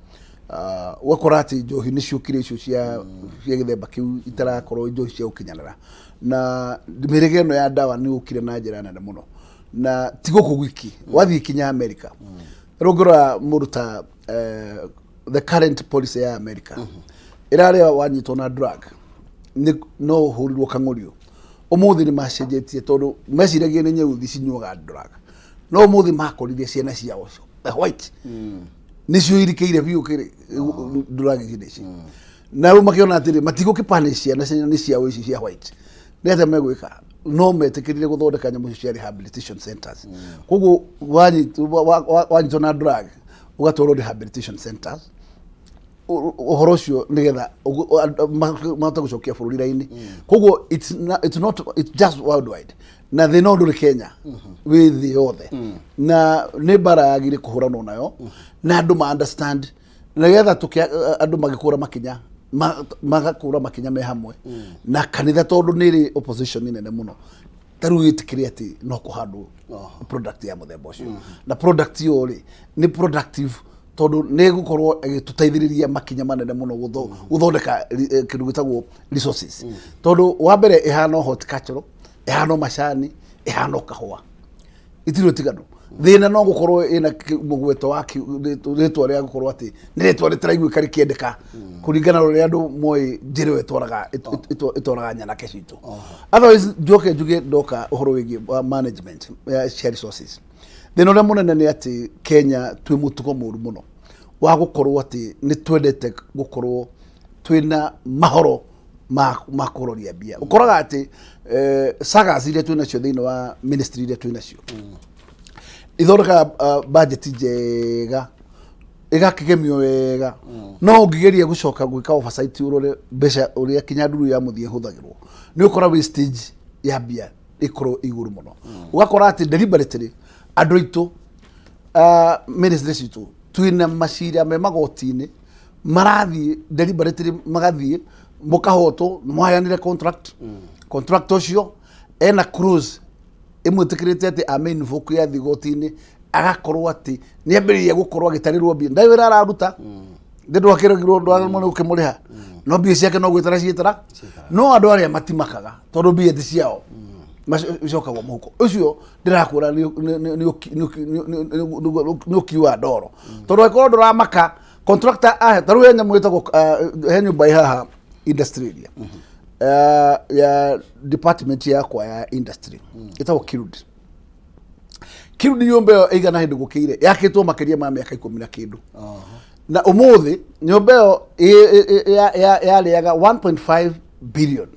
Ũgakora atĩ njohi nĩ ciũkire icio cia gĩthemba kĩu itarakorwo njohi cia gũkinyanĩra, na mĩhĩrĩga ĩno ya ndawa nĩ yũkire na njĩra nene mũno, na ti gũkũ gwiki, wathiĩ kinya America. Rĩu ũngĩrora mũndũ ta the current policy ya America ĩrarĩa wanyitwo na drug nĩ no ũhũrirwo kang'ũrio. Ũmũthĩ nĩ macenjetie tondũ meciragia nĩ nyeuthi cinyuaga drug, no ũmũthĩ makorire ciana ciao the white nĩcio irikĩire biũ kĩrĩ drug ici, na rĩu makĩona atĩrĩ matigũkĩpanish ciana nĩ ciao ici cia white, nĩ atĩa megwĩka? No metĩkĩrire gũthondeka nyamũ icio cia rehabilitation centers. Koguo wanyitwo na drug ũgatwarwo rehabilitation centers, ũhoro ũcio nĩgetha mahote gũcokia bũrũri raini. Koguo it's not, it's just worldwide, na thĩna ũyũ ndũrĩ Kenya, wĩ thĩ yothe, na nĩ mbara yagire kũhũranwo nayo na andũ ma understand nĩgetha andũ magĩkũra makinya magakũra makinya me hamwe na kanitha, tondũ nĩ ĩrĩ opposition nene mũno. Ta rĩu ĩtĩkĩre atĩ no kũhandwo product ya mũthemba ũcio, na product ĩyo rĩ nĩ productive tondũ nĩ ĩgũkorwo ĩgĩtũteithĩrĩria makinya manene mũno gũthondeka kĩndũ gĩtagwo resources, tondũ wa mbere ĩhana horticultural, ĩhana macani, ĩhana kahũa, itirĩ ũtiganu. Thĩna no gũkorwo ĩna mũgweto wa rĩtwa rĩa gũkorwo atĩ nĩ rĩtwa rĩtaraiguĩka rĩkĩendeka kũringana na ũrĩa andũ moĩ njĩra ĩyo ĩtwaraga nyanake citũ. Otherwise njoke njuge, ndoka ũhoro wĩgiĩ wa management ya cia resources, thĩna ũrĩa mũnene nĩ atĩ Kenya twĩ mũtugo mũru mũno wa gũkorwo atĩ nĩ twendete gũkorwo twĩna mahoro ma kũroria mbia. Ũkoraga atĩ sagas iria twĩ nacio thĩinĩ wa ministry iria twĩ nacio ithondekaga budget njega, ĩgakĩgemio wega, no ũngĩgeria gũcoka gwĩka oversight ũrore mbeca ũrĩa kinya nduru ya mũthia ĩhũthagĩrwo, nĩ ũkora wastage ya mbia ĩkorwo igũrũ mũno. Ũgakora atĩ deliberately andũ aitũ, ministry citũ, twĩna macira me magoti-inĩ marathiĩ deliberately, magathiĩ mũkahotwo. Mwaheanire contract, contract ũcio ena clause ĩmwĩtĩkĩrĩte atĩ ame invoke ya thiĩ igoti-inĩ, agakorwo atĩ nĩ ambĩrĩria gũkorwo agĩtarĩrwo mbia, ndarĩ wĩra araruta, ndĩ ndwakĩragirwo ndwaremwo nĩ gũkĩmũrĩha, no mbia ciake no gwĩtara ciĩtara. No andũ arĩa matimakaga tondũ mbia ti ciao, icokagwo mũhuko ũcio. Ndĩrakwĩra nĩ ũkiu wa ndoro, tondũ angĩkorwo ndũramaka contractor ahe ta rĩu he nyamũ ĩtagwo he nyũmba ĩ haha industry area ya department yakwa ya industry ĩtagwo Kirudi. Kirudi, nyũmba ĩyo ĩigana hĩndĩ gũkĩire yakĩtwo makĩria ma mĩaka 10 na kĩndũ, na ũmũthĩ nyũmba ĩyo yarĩaga 1.5 billion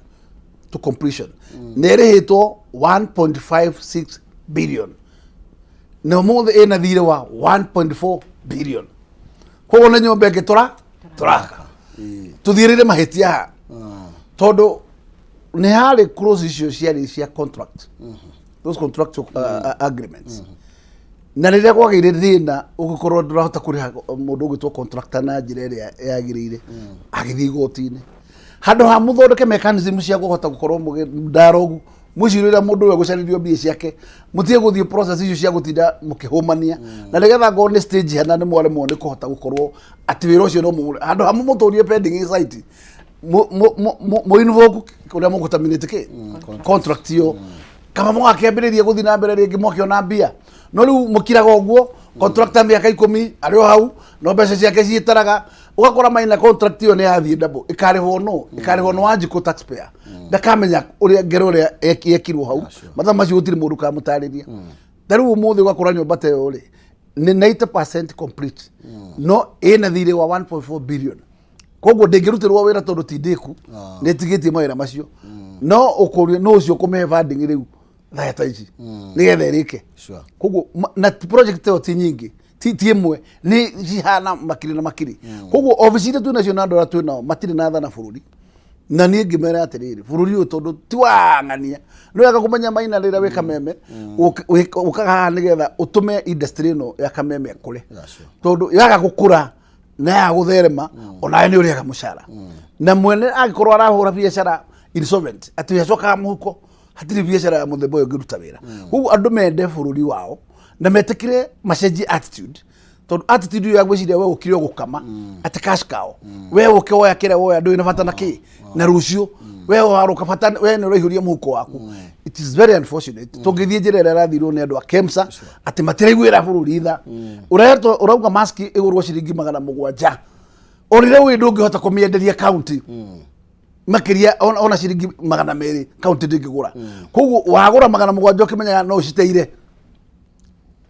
to completion, nĩ ĩrĩhĩtwo 1.56 billion, na ũmũthĩ ĩna thirĩ wa 1.4 billion. Koguo nĩ nyũmba ĩngĩ tũraka tũthiĩrĩre mahĩtia haha, tondũ nĩ harĩ clause icio ciarĩ cia contract, those contractual agreements, na rĩrĩa kwagĩire thĩna ũgĩkorwo ndũrahota kũrĩha mũndũ ũgwĩtwo contractor na njĩra ĩrĩa yagĩrĩire, agĩthiĩ igoti-inĩ. Handũ ha mũthondeke mechanism cia kũhota gũkorwo mũgĩ dialogue, mũcirĩra mũndũ ũyũ gũcarĩrio mbia ciake, mũtige gũthiĩ process icio cia gũtinda mũkĩhũmania, na nĩgetha ngorwo nĩ stage hana nĩ mwaremwo nĩ kũhota gũkorwo atĩ wĩra ũcio no mũgũre, handũ ha mũmũtũrie pending site, mũ invoke ũrĩa mũgũterminate kĩ contract ĩyo, kama mũgakĩambĩrĩria gũthiĩ na mbere rĩngĩ mwakĩona mbia. No rĩu mũkiraga ũguo, contractor mĩaka 10 arĩ o hau, no mbeca ciake ciĩtaraga. Ũgakora maina contract ĩyo nĩ yathiĩ double, ĩkarĩhwo no ĩkarĩhwo no Wanjikũ taxpayer ndakamenya ũrĩa ngero ũrĩa yekirwo hau. Mathaa macio gũtirĩ mũndũ ũkamũtarĩria. Ta rĩu ũmũthĩ ũgakora nyũmba ta ĩyo rĩ nĩ 90% complete, no ĩna thirĩ wa 1.4 billion. Koguo ndĩngĩrutĩrwo wĩra tondũ ti ndĩku, nĩ ĩtigĩtie mawĩra macio, no ũkũria no ũcio kũmĩhe funding rĩu thaya ta ici nĩgetha ĩrĩke. Koguo na project ĩyo ti nyingĩ, ti ĩmwe, nĩ cihana makiri na makiri. Koguo obici iria twĩ nacio na andũ arĩa twĩ nao matirĩ na tha na bũrũri. Na niĩ ngĩmera atĩrĩrĩ, bũrũri ũyũ tondũ ti wa ng'ania, nĩ wega kũmenya maina rĩrĩa wĩ Kameme ũkaga haha nĩgetha ũtũme industry ĩno ya Kameme ĩkũre, tondũ yaga gũkũra na yaga gũtherema, onawe nĩ ũrĩaga mũcara, na mwene angĩkorwo arahũra biacara insolvent atĩ acokaga mũhuko. Hatirĩ biacara ya mũthemba ũyũ ĩngĩruta wĩra. Koguo andũ mende bũrũri wao na metĩkĩre macenjie attitude, tondũ attitude ĩyo ya gwĩciria we ũkire gũkama atĩ cash cow, we ũke woya kĩrĩa woya, ndũrĩ na bata na kĩ na rũciũ, we warũka bata we nĩ ũraihũria mũhuko waku. It is very unfortunate tũngĩthiĩ njĩra ĩrĩa ĩrathirwo nĩ andũ a KEMSA atĩ matiraiguĩra bũrũri tha. Ũretwo ũrauga maski ĩgũrwo ciringi 700, ũrĩre ũyũ ndũngĩhota kũmĩenderia county makĩria ona ciringi 200, county ndĩngĩgũra. Koguo wagũra 700 ũkĩmenyaga no ũciteire,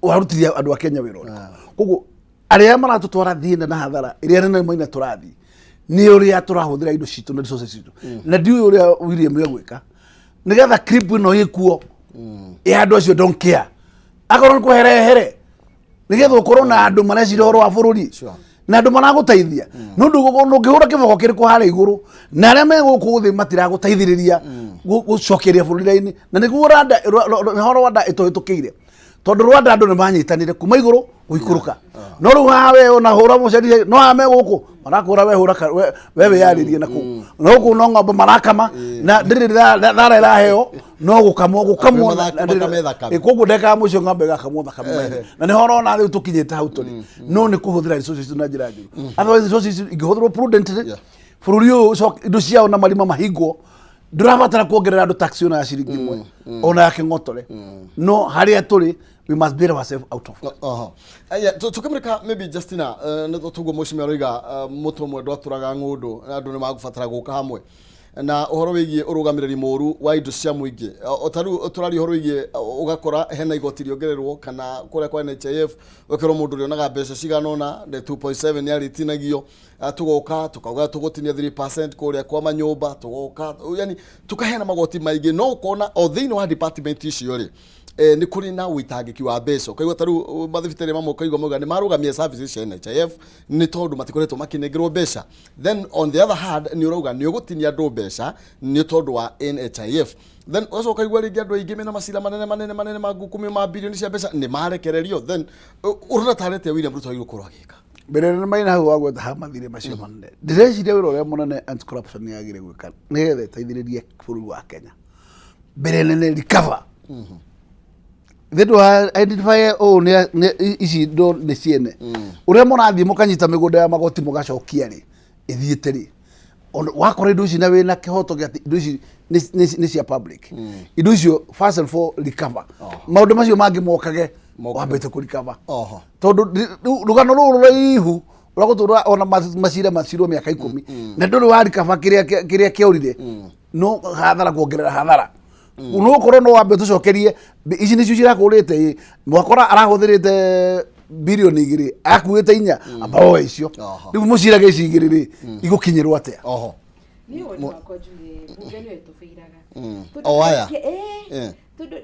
warutithia andũ a Kenya wĩra ũrĩkũ? Koguo arĩa maratũtwara thĩna na hathara ĩrĩa nene maina tũrathiĩ nĩ ũrĩa tũrahũthĩra indo citũ na resources citũ, na ndiũĩ ũrĩa William egwĩka nĩgetha clip ĩno ĩkuo ya andũ acio don't care, akorwo nĩ kweherehere nĩgetha ũkorwo na andũ mareciria ũhoro wa bũrũri na andũ maragũteithia. Nĩ ũndũ ũngĩhũra kĩboko kĩrĩkũ harĩa igũrũ na arĩa me gũkũ thĩ matiragũteithĩrĩria gũcokeria bũrũri raini, na nĩguo Rwanda nĩho Rwanda ĩtũhĩtũkĩire, tondũ Rwanda andũ nĩ manyitanire kuma igũrũ gũikũrũka. No rĩu haha we ona hũra mũceri, no haha me gũkũ marakũra we hũra we wĩyarĩrie na kũu, no gũkũ no ng'ombe marakama na ndĩrĩ thara ĩraheo, no gũkamwo gũkamwo. Andũ makame thakame. Koguo ndeka mũico ng'ombe ĩgakamwo thakame maithe, na nĩho ũrona rĩu tũkinyĩte hau tũrĩ. No nĩ kũhũthĩra resources na njĩra njũru. Otherwise resources ingĩhũthĩrwo prudently, bũrũri ũyũ indo ciao na marima mahingwo, ndũrabatara kuongerera andũ tax ona ya ciringi 1, ona ya kĩng'otore. No harĩa tũrĩ, we must bail ourselves out of it. Oho. Aya, tukimurika maybe Justina, nĩ tuguo mũcimia aroiga, mũtwe ũmwe ndwatũraga ng'ũndũ, na andũ nĩ magũbatara gũka hamwe na ũhoro wĩgiĩ ũrũgamĩrĩri mũru wa indo cia mũingĩ. O ta rĩu tũraria ũhoro wĩgiĩ, ũgakora hena igoti rĩongererwo kana kũrĩa kwa NHIF ũkerwo mũndũ ũrĩonaga mbeca cigana ũna nĩ 2.7 nĩ arĩtinagio. Tũgoka tũkauga tũgũtinia 3% kũrĩa kwa manyũmba, tũgoka yani tũkaheana magoti maingĩ, no ũkona o thĩinĩ wa department icio rĩ, nĩ kũrĩ na ũitangĩki wa mbeca. Ũkaigua ta rĩu mathibitarĩ mamwe ũkaigua mauga nĩ marũgamia services cia NHIF nĩ tondũ matikoretwo makĩnengerwo mbeca. Then on the other hand nĩ ũrauga nĩ ũgũtinia andũ mbeca nĩ tondũ wa NHIF. Then ũgacoka ũkaigua rĩngĩ andũ aingĩ mena macira manene manene manene ma ngukumio ma bilioni cia mbeca nĩ marekererio. Then ũrona tarĩ atĩa William Ruto agĩrĩirwo gũkorwo agĩka? Mbere nĩ maina hau wagweta ha mathirĩ macio manene, ndĩreciria wĩra ũrĩa mũnene anti corruption yagĩrĩire gwĩka nĩgetha ĩteithĩrĩrie bũrũri wa Kenya mbere nene recover thĩ ndũ identify ũũ ici indo nĩ ciene ũrĩa mũrathiĩ mũkanyita mĩgũnda ya magoti mũgacokia rĩ ĩthiĩte rĩ. Wakora indo ici na wĩna kĩhoto gĩa atĩ indo ici nĩ cia public, indo icio first and for recover, maũndũ macio mangĩ mokage. Mokage. Wambĩte kũ recover. Tondũ rĩu rũgano rũrũ rũraihu rwa gũtũra ona macira macirwo mĩaka 10 na ndũrĩ wa recover kĩrĩa kĩorire, no hathara kuongerera hathara, no ũkorwo no wambe tũcokerie ici nĩcio cirakũrĩte ĩ mwakora arahũthĩrĩte bilioni 2 akuĩte 4, amba oe icio. Rĩu mũcirage ici 2 rĩ igũkinyĩrwo atĩa? Niĩ woni wakwa njuge bunge nĩyo ĩtũbĩiraga. O aya? Tondũ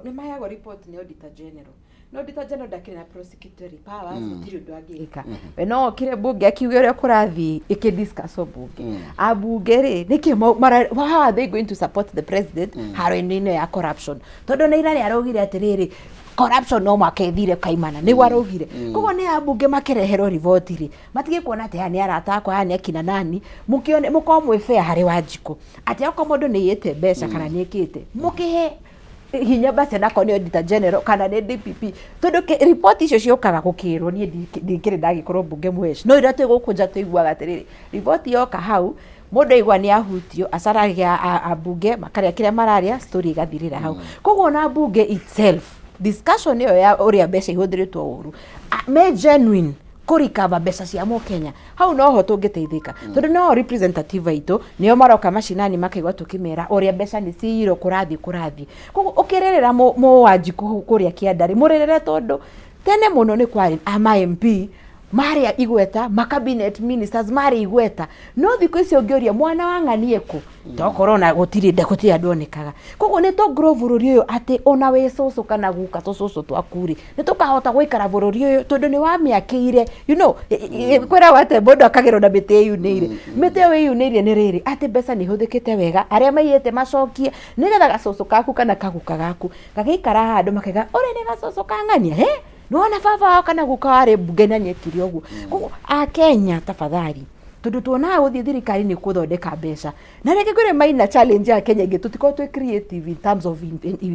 nĩmaheagwo report nĩ auditor general, no auditor general ndakĩrĩ na prosecutory powers, gũtirĩ ũndũ angĩka. We no okire bunge akiuge ũrĩa kũrathiĩ ĩkĩdiscusswo bunge, ambunge rĩ nĩkĩ how are they going to support the president haro-inĩ ĩno ya corruption? Tondũ nĩ ira nĩ araugire atĩrĩrĩ, corruption no mwaka ĩthire kaimana, nĩguo araugire. Koguo nĩ ambunge makĩreherwo riboti rĩ, matige kuona atĩ aya nĩ arata akwa, aya nĩ akina nani, mũkĩone mũkorwo mwĩ fair harĩ Wanjikũ atĩ okorwo mũndũ nĩ aiyĩte mbeca kana nĩ ĩkĩte, mũkĩhe hinya basi onakorwo nĩ auditor general kana nĩ DPP, tondũ riboti icio ciũkaga gũkĩrwo. Niĩ ndikĩrĩ ndagĩkorwo mbunge mũheci, no ira twĩ gũkũ nja tũiguaga atĩrĩrĩ, riboti yoka hau mũndũ aigua nĩ ahutio, acaragia ambunge makarĩa kĩrĩa mararĩa, story ĩgathirĩra hau. Koguo ona mbunge itself discussion ĩyo ya ũrĩa mbeca ihũthĩrĩtwo ũru, me genuine kũrikava mbeca cia mũkenya, hau noho tũngĩteithĩka, tondũ no representative aitũ nĩo maroka macinani makaigua tũkĩmera ũrĩa mbeca nĩ ciiyirwo, kũrathiĩ. Koguo ũkĩrĩrĩra mũwanjikũ kũrĩa kĩanda rĩ, mũrĩrĩre, tondũ tene mũno nĩ kwarĩ ama MP marĩa igweta, ma cabinet ministers marĩ igweta, no thikũ icio ũngĩũria mwana wa ng'ani kũ, tokorwo ona gũtirĩ gũtirĩ andũ onekaga. Koguo nĩ tũ grow bũrũri ũyũ atĩ ona wĩ cũcũ kana guka tũcũcũ twaku rĩ, nĩ tũkahota gũikara bũrũri ũyũ tondũ nĩ wamĩakĩire. Kwĩragwo atĩ mũndũ akagĩrwo na mĩtĩ ĩyunĩire. Mĩtĩ ĩyo ĩyunĩire nĩ rĩrĩ atĩ mbeca nĩ ihũthĩkĩte wega, arĩa maiyĩte macokie, nĩgetha gacũcũ gaku kana kaguka gaku gagĩikara handũ makaiga ũrĩ nĩ gacũcũ ka ng'ania he nĩwona baba wao kana guka warĩ mbunge na nĩekire ũguo. Koguo akenya tafadhali Tondũ tuonaga gũthiĩ thirikari nĩ gũthondeka mbeca. Na rĩngĩ kwĩrĩ maina challenge ya Kenya ĩngĩ, tũtikoragwo twĩ creative in terms of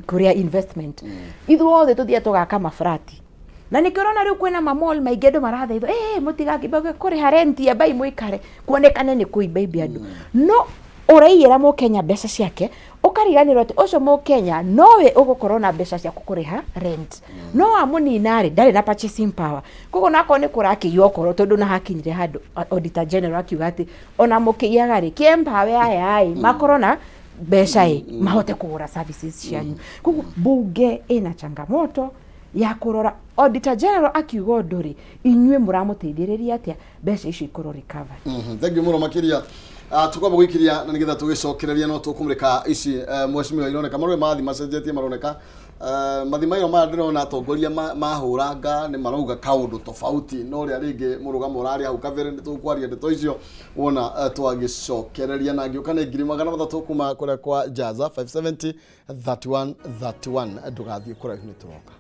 kũrĩa investment. Ithuothe tũthiaga tũgaka maburati. Na nĩkĩo ũrona rĩu kwĩna ma mall maingĩ andũ marathaithwo, ĩĩ mũtigakĩmbe kũrĩha rent ambai mũikare, kuonekane nĩ kũimbaimbia andũ. No ũraiyĩra mũkenya mbeca ciake, ũkariganĩrwo atĩ ũcio mũkenya nowe ũgũkorwo na mbeca cia kũrĩha rent. No wamũnina rĩ, ndarĩ na purchasing power. Koguo onakorwo nĩ kũrakĩiywo okorwo tondũ na hakinyire handũ Auditor General akiuga atĩ ona mũkĩiyaga rĩ, kĩempower aya ĩ, makorwo na mbeca ĩ, mahote kũgũra services cianyu. Koguo bunge ĩna changamoto ya kũrora Auditor General akiuga ũndũ rĩ, inyuĩ mũramũteithĩrĩria atĩa mbeca icio ikorwo recovered. Thank you mũno makĩria. Tũkwamba gũikiria na nĩgetha tũgĩcokereria no tũkũmũrĩka ici mheshimiwa ironeka marũĩ mathi macenjetie maroneka mathi mayo maya ndĩrona atongoria mahũranga nĩ marauga kaũndũ tofauti no ũrĩa rĩngĩ mũrũgamo ũrarĩ hau kabere. Nĩ tũkwaria ndeto icio wona twagĩcokereria na ngĩũka nĩ 300,000 kuma kũrĩa kwa Jaza 570 31 31. Ndũgathiĩ kũraihu, nĩ tũroka.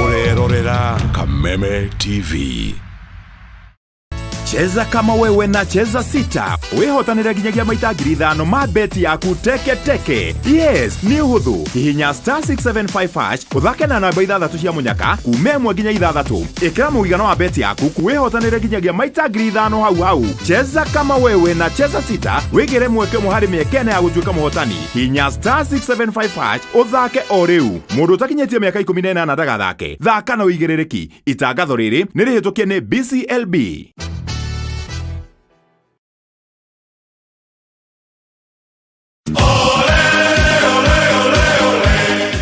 Ũrerorera Kameme TV. Cheza kama wewe na Cheza Sita wĩhotanĩre nginyagia maita 5,000 ma beti yaku teke teke. Yes, nĩ ũhũthũ. Hihinya star 675 hash, ũthake na namba ithathatũ cia mũnyaka kuma 1 nginya 6. Ĩkĩra mũigana wa beti yaku, wĩhotanĩre nginyagia maita 5,000 hau hau. Cheza kama wewe na Cheza Sita, wĩgĩre mweke ũmwe harĩ mĩeke 4 ya gũtuĩka mũhotani. Hinya star 675 hash ũthake o rĩu. Mũndũ ũtakinyĩtie mĩaka 18 ndagathake. Thaka na ũigĩrĩrĩki. Itangatho rĩrĩ nĩ rĩhĩtũkie nĩ BCLB.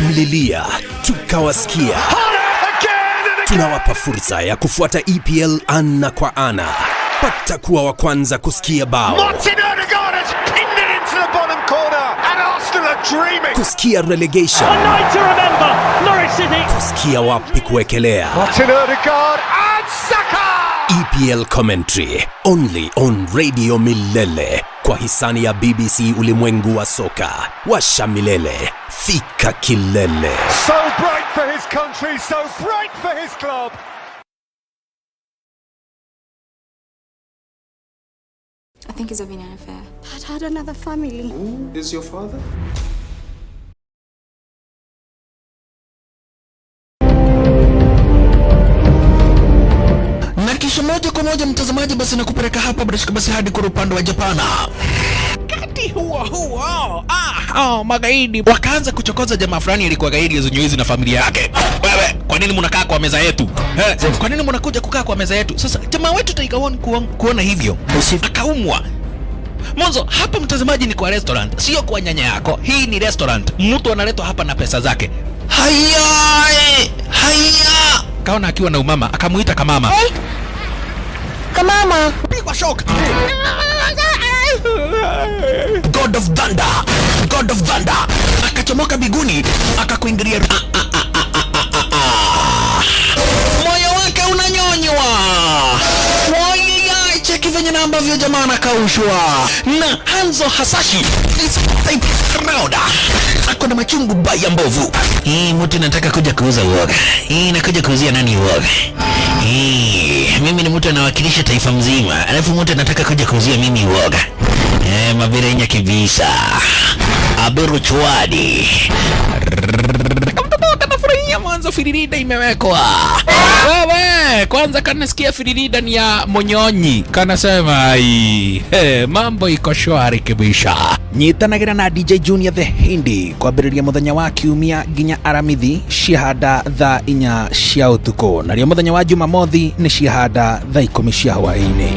Mlilia tukawasikia. Tunawapa fursa ya kufuata EPL ana kwa ana. Pata kuwa wa kwanza kusikia bao, Martin Odegaard has pinned it into the bottom corner, and Arsenal are dreaming. Kusikia relegation, A night to remember, Norwich City. Kusikia wapi kuwekelea. Martin Odegaard and Saka! EPL commentary only on Radio Milele kwa hisani ya BBC Ulimwengu wa Soka. Washa milele, fika kilele. So bright for his country, so bright for his club. I think he's having an affair. I'd had another family. Is your father? Na kisha moja kwa moja, mtazamaji, basi nakupeleka hapa bila shaka basi hadi kwa upande wa Japana. Wakati huo huo, oh, magaidi wakaanza kuchokoza jamaa fulani alikuwa gaidi zunyuizi na familia yake. Wewe, kwa nini mnakaa kwa meza yetu? Eh, kwa nini mnakuja kukaa kwa meza yetu? Sasa jamaa wetu Tiger One kuona hivyo akaumwa. Mwanzo hapa, mtazamaji, ni kwa restaurant, sio kwa nyanya yako. Hii ni restaurant, mtu analetwa hapa na pesa zake. Haya, haya, kaona akiwa na umama, akamuita kamama. Hey. Kamama. Pigwa shock. God of Thunder, God of Thunder akachomoka biguni akakuingilia. Ah, ah, ah, ah, ah, ah, ah. Moyo wake unanyonywa. Wayayay, cheki venye na ambavyo jamaa anakaushwa na Hanzo Hasashi is type round. Ako na machungu baya mbovu. Hii mtu nataka kuja kuuza uoga. Hii nakuja kuuzia nani uoga? Hii mimi ni mtu anawakilisha taifa mzima, alafu mtu anataka kuja kuuzia mimi uoga. Eh, maberenya kibisa. Aberu chwadi. Kamtoto kanafurahia mwanzo firirida imewekwa. Wewe, kwanza kanasikia firirida ni ya Monyonyi. Kanasema ai, hey, mambo iko shwari kibisha. Nyitanagĩra na DJ Junior the Hindi kwambĩrĩria mũthenya wa kiumia nginya Aramithi ciahanda thaa 4 cia ũtukũ, narĩo mũthenya wa Jumamothi nĩ ciahanda thaa 10 cia hwaĩ-inĩ.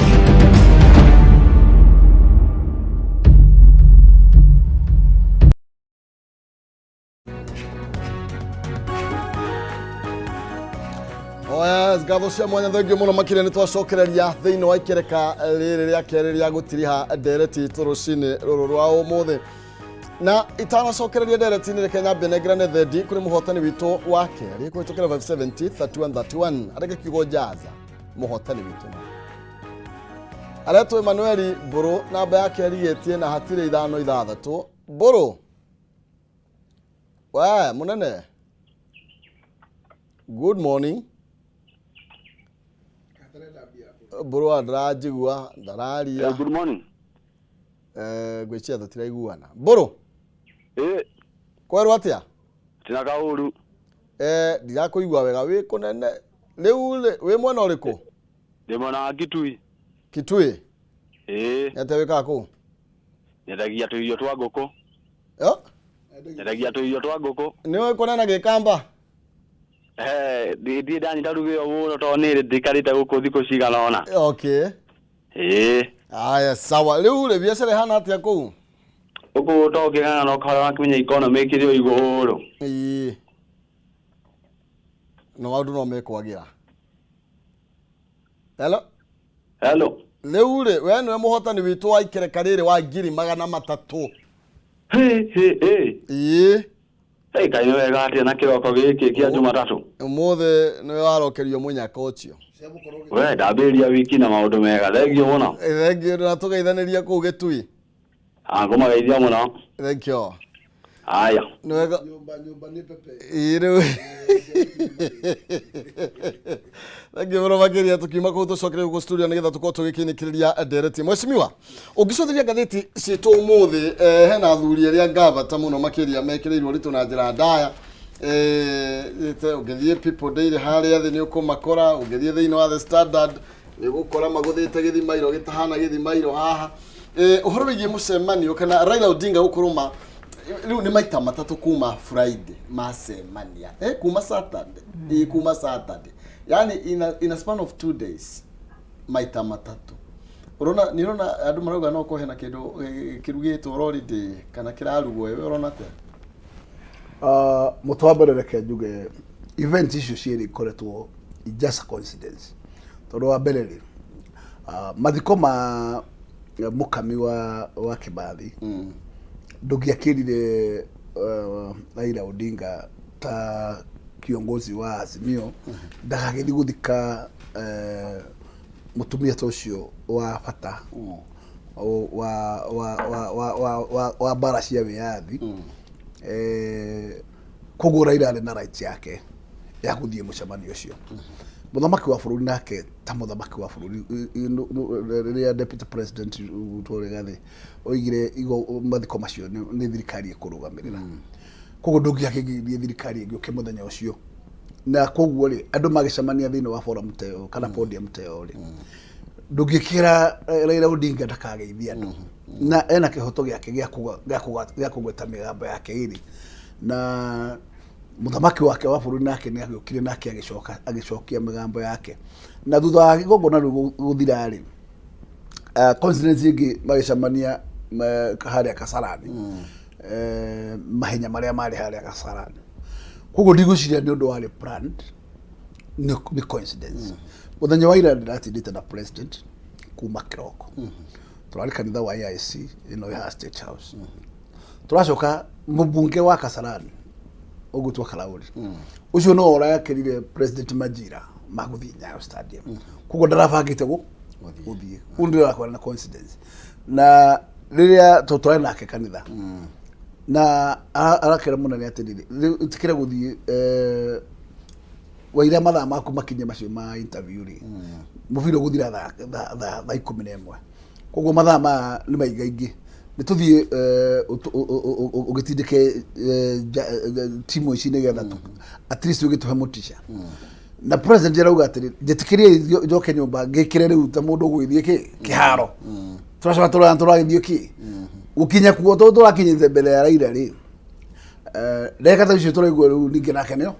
Oh yes, ngatho cia mwanya, thengio mũno makĩria. Nĩ twacokereria thĩinĩ wa ikereka rĩrĩ rĩa kerĩ rĩa gũtiriha ndereti itũ rũcinĩ rũrũ rwa ũmũthĩ. Na itanacokereria ndereti-inĩ, reke nyambe nengerane thendi kũrĩ mũhotani witũ wa kerĩ kũhĩtũkĩra 570 31 31. Areke kiugo Jaza, mũhotani witũ no. Aretwo Emmanuel Mbũrũ, namba yake arigĩtie na hatirĩ ithano ithathatũ. Mbũrũ, we mũnene, good morning. Mbũrũ ndaranjigua, ndararia. Good morning. Ngwĩciria tũtiraiguana. Mbũrũ, kwerwo atĩa? Tina kaũru. Ndirakũigua wega, wĩ kũnene rĩu rĩ, wĩ mwena ũrĩkũ? Ndĩ mwena wa Kitui. Kitui? Ĩĩ. Nĩ atĩa wĩkaga kũu? Nyendagia tũirio twa ngũkũ. Yo? Nyendagia tũirio twa ngũkũ. Nĩ ũĩ kũnena gĩkamba? Ndirĩ ndanyita rugĩo mũno tondũ nĩ ndĩkarĩte gũkũ thikũ cigana ũna. Okay. Ĩĩ. Aya, sawa. Rĩu rĩ, biacara ĩhana atĩa kũu? Gũkũ to ũkĩgana na ũkahora wakĩmenya economy ĩkĩrĩ o igũrũ. Ĩĩ. No maũndũ no mekwagĩra. Hello? Hello. Rĩu rĩ, we nĩwe mũhotani witũ wa ikereka rĩrĩ wa 300,000. Hĩ hĩ hĩ. Ĩĩ. Hey, kaĩ nĩ wega atĩa na kĩroko gĩkĩ kĩa Jumatatũ. Ũmũthĩ nĩwe warokerio mũnyaka ũcio. We ndambĩrĩria wiki na maũndũ mega. Thengiũ mũno. Thengiũ na tũgeithanĩria kũu Gĩtui. Ah, ngũmageithia mũno. Thengiũ. Haya. Nĩ wega. Ĩĩ rĩu. Thengiũ mũno makĩria tũkiuma kũu tũcokere gũkũ studio nĩgetha tũkorwo tũgĩkĩnĩkĩrĩria ndereti. Mheshimiwa, ũngĩcotheria ngathĩti citũ ũmũthĩ, hena athuri arĩa ngavata mũno makĩria mekĩrĩirwo ũritũ na njĩra ndaya. Ũngĩthiĩ People Daily harĩa thĩ nĩ ũkũmakora, ũngĩthiĩ thĩinĩ wa The Standard nĩ ũgũkora magũthĩte gĩthimairo gĩtahana gĩthimairo haha. Ũhoro wĩgiĩ mũcemanio kana Raila Odinga gũkorwo ma rĩu nĩ maita matatũ kuma Friday macemania, kuma Saturday, kuma Saturday, yani in a span of 2 days maita matatũ. Ũrona, nĩ ũrona andũ marauga no kũhe na kĩndũ kĩrugĩtwo already kana kĩrarugwo, we ũrona atĩa? Mũtũ wa mbere reke njuge event icio cierĩ ikoretwo just a coincidence, tondũ wa mbere rĩ, mathiko ma mũkami wa Kimathi ndũngĩakĩrire Raila Odinga ta kiongozi wa Azimio ndagagĩthiĩ gũthika mũtumia ta ũcio wa bata wa mbara cia wĩyathi. Koguo Raila arĩ na right yake ya gũthiĩ mũcemanio ũcio. Mũthamaki wa bũrũri nake ta mũthamaki wa bũrũri, rĩrĩa deputy president Ruto Rigathi oigire mathiko macio nĩ thirikari ĩkũrũgamĩrĩra, koguo ndũngĩakĩgiria thirikari ĩngĩ mũthenya ũcio. Na koguo rĩ, andũ magĩcemania thĩinĩ wa forum ta ĩyo kana podium ta ĩyo rĩ, ndũngĩkĩra Raila Odinga ndakageithie andũ, na ena kĩhoto gĩake gĩa kũgweta mĩgambo yake ĩrĩ. Na mũthamaki wake wa bũrũri nake nĩ agĩũkire nake agĩcoka agĩcokia mĩgambo yake. Na thutha wa igongona rĩu gũthira rĩ, coincidence ĩngĩ magĩcemania harĩa Kasarani, mahenya marĩa marĩ harĩa Kasarani. Koguo ndigwĩciria nĩ ũndũ warĩ planned, nĩ coincidence. Mũthenya wa ira ndĩratindĩte na president kuma kĩroko, tũrarĩ kanitha wa AIC ĩno ĩ haha State House. Tũracoka mũmbunge wa Kasarani ũgwĩtwo Karauri, ũcio no ũrakĩrire president majira ma gũthiĩ Nyayo Stadium, koguo ndarabangĩte gũthiĩ. Kũu ndĩrakwĩra na coincidence. Na rĩrĩa tũrarĩ nake kanitha na arakĩra mũnene atĩrĩrĩ, rĩu ĩtĩkĩra gũthiĩ, waira mathaa maku makinye macio ma interview rĩ, mũbira ũgũthira thaa 11, koguo mathaa maya nĩ maingaingĩ, nĩ tũthiĩ ũgĩtindĩke timu ici nĩgetha at least ũgĩtũhe motisha. Na president arauga atĩrĩ, njĩtĩkĩrie njoke nyũmba ngĩkĩre rĩu ta mũndũ ũgũgĩthiĩ kĩ kĩharo. Tũracoka tũragĩthiĩ kĩ gũkinya kuo, tondũ tũrakinyĩte mbere ya Raila rĩ, ndagĩka ta icio tũraigua rĩu ningĩ nake nĩo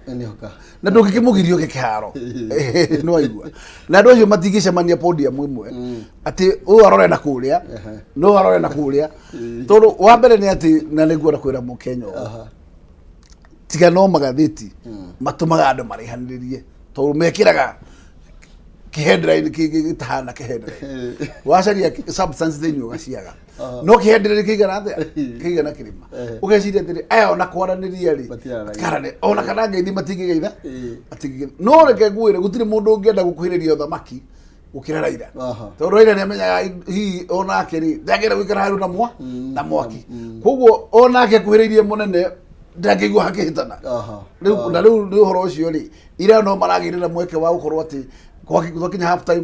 na ndũngĩkĩmũgiria ũke kĩharo, nĩ waigua. Na andũ acio matingĩcemania podium ĩmwe atĩ ũyũ arore na kũrĩa na ũyũ arore na kũrĩa, tondũ wa mbere nĩ atĩ, na nĩnguona kwĩra mũkenya ũũ, tiga no magathĩti matũmaga andũ maraihanĩrĩrie, tondũ mekĩraga kĩheadline gĩtahana kĩheadline, wacaria substance thĩinĩ ũgaciaga, no kĩheadline kĩigana atĩa, kĩigana kĩrĩma. Ũgeciria atĩrĩ, aya ona kwaranĩria rĩ matikarane, ona kana ngeithi matingĩgeitha matingĩgeitha. No reke ngwĩre, gũtirĩ mũndũ ũngĩenda gũkuhĩrĩria ũthamaki. Gũkĩra Raila, tondũ Raila nĩ amenyaga hihi onake rĩ ndangĩenda gũikara handũ na mwa na mwaki, koguo onake akuhĩrĩirie mũnene ndangĩigua hakĩhĩtana. Rĩu na rĩu nĩ ũhoro ũcio rĩ, ira no maragĩire na mweke wa gũkorwo atĩ gwakinya half time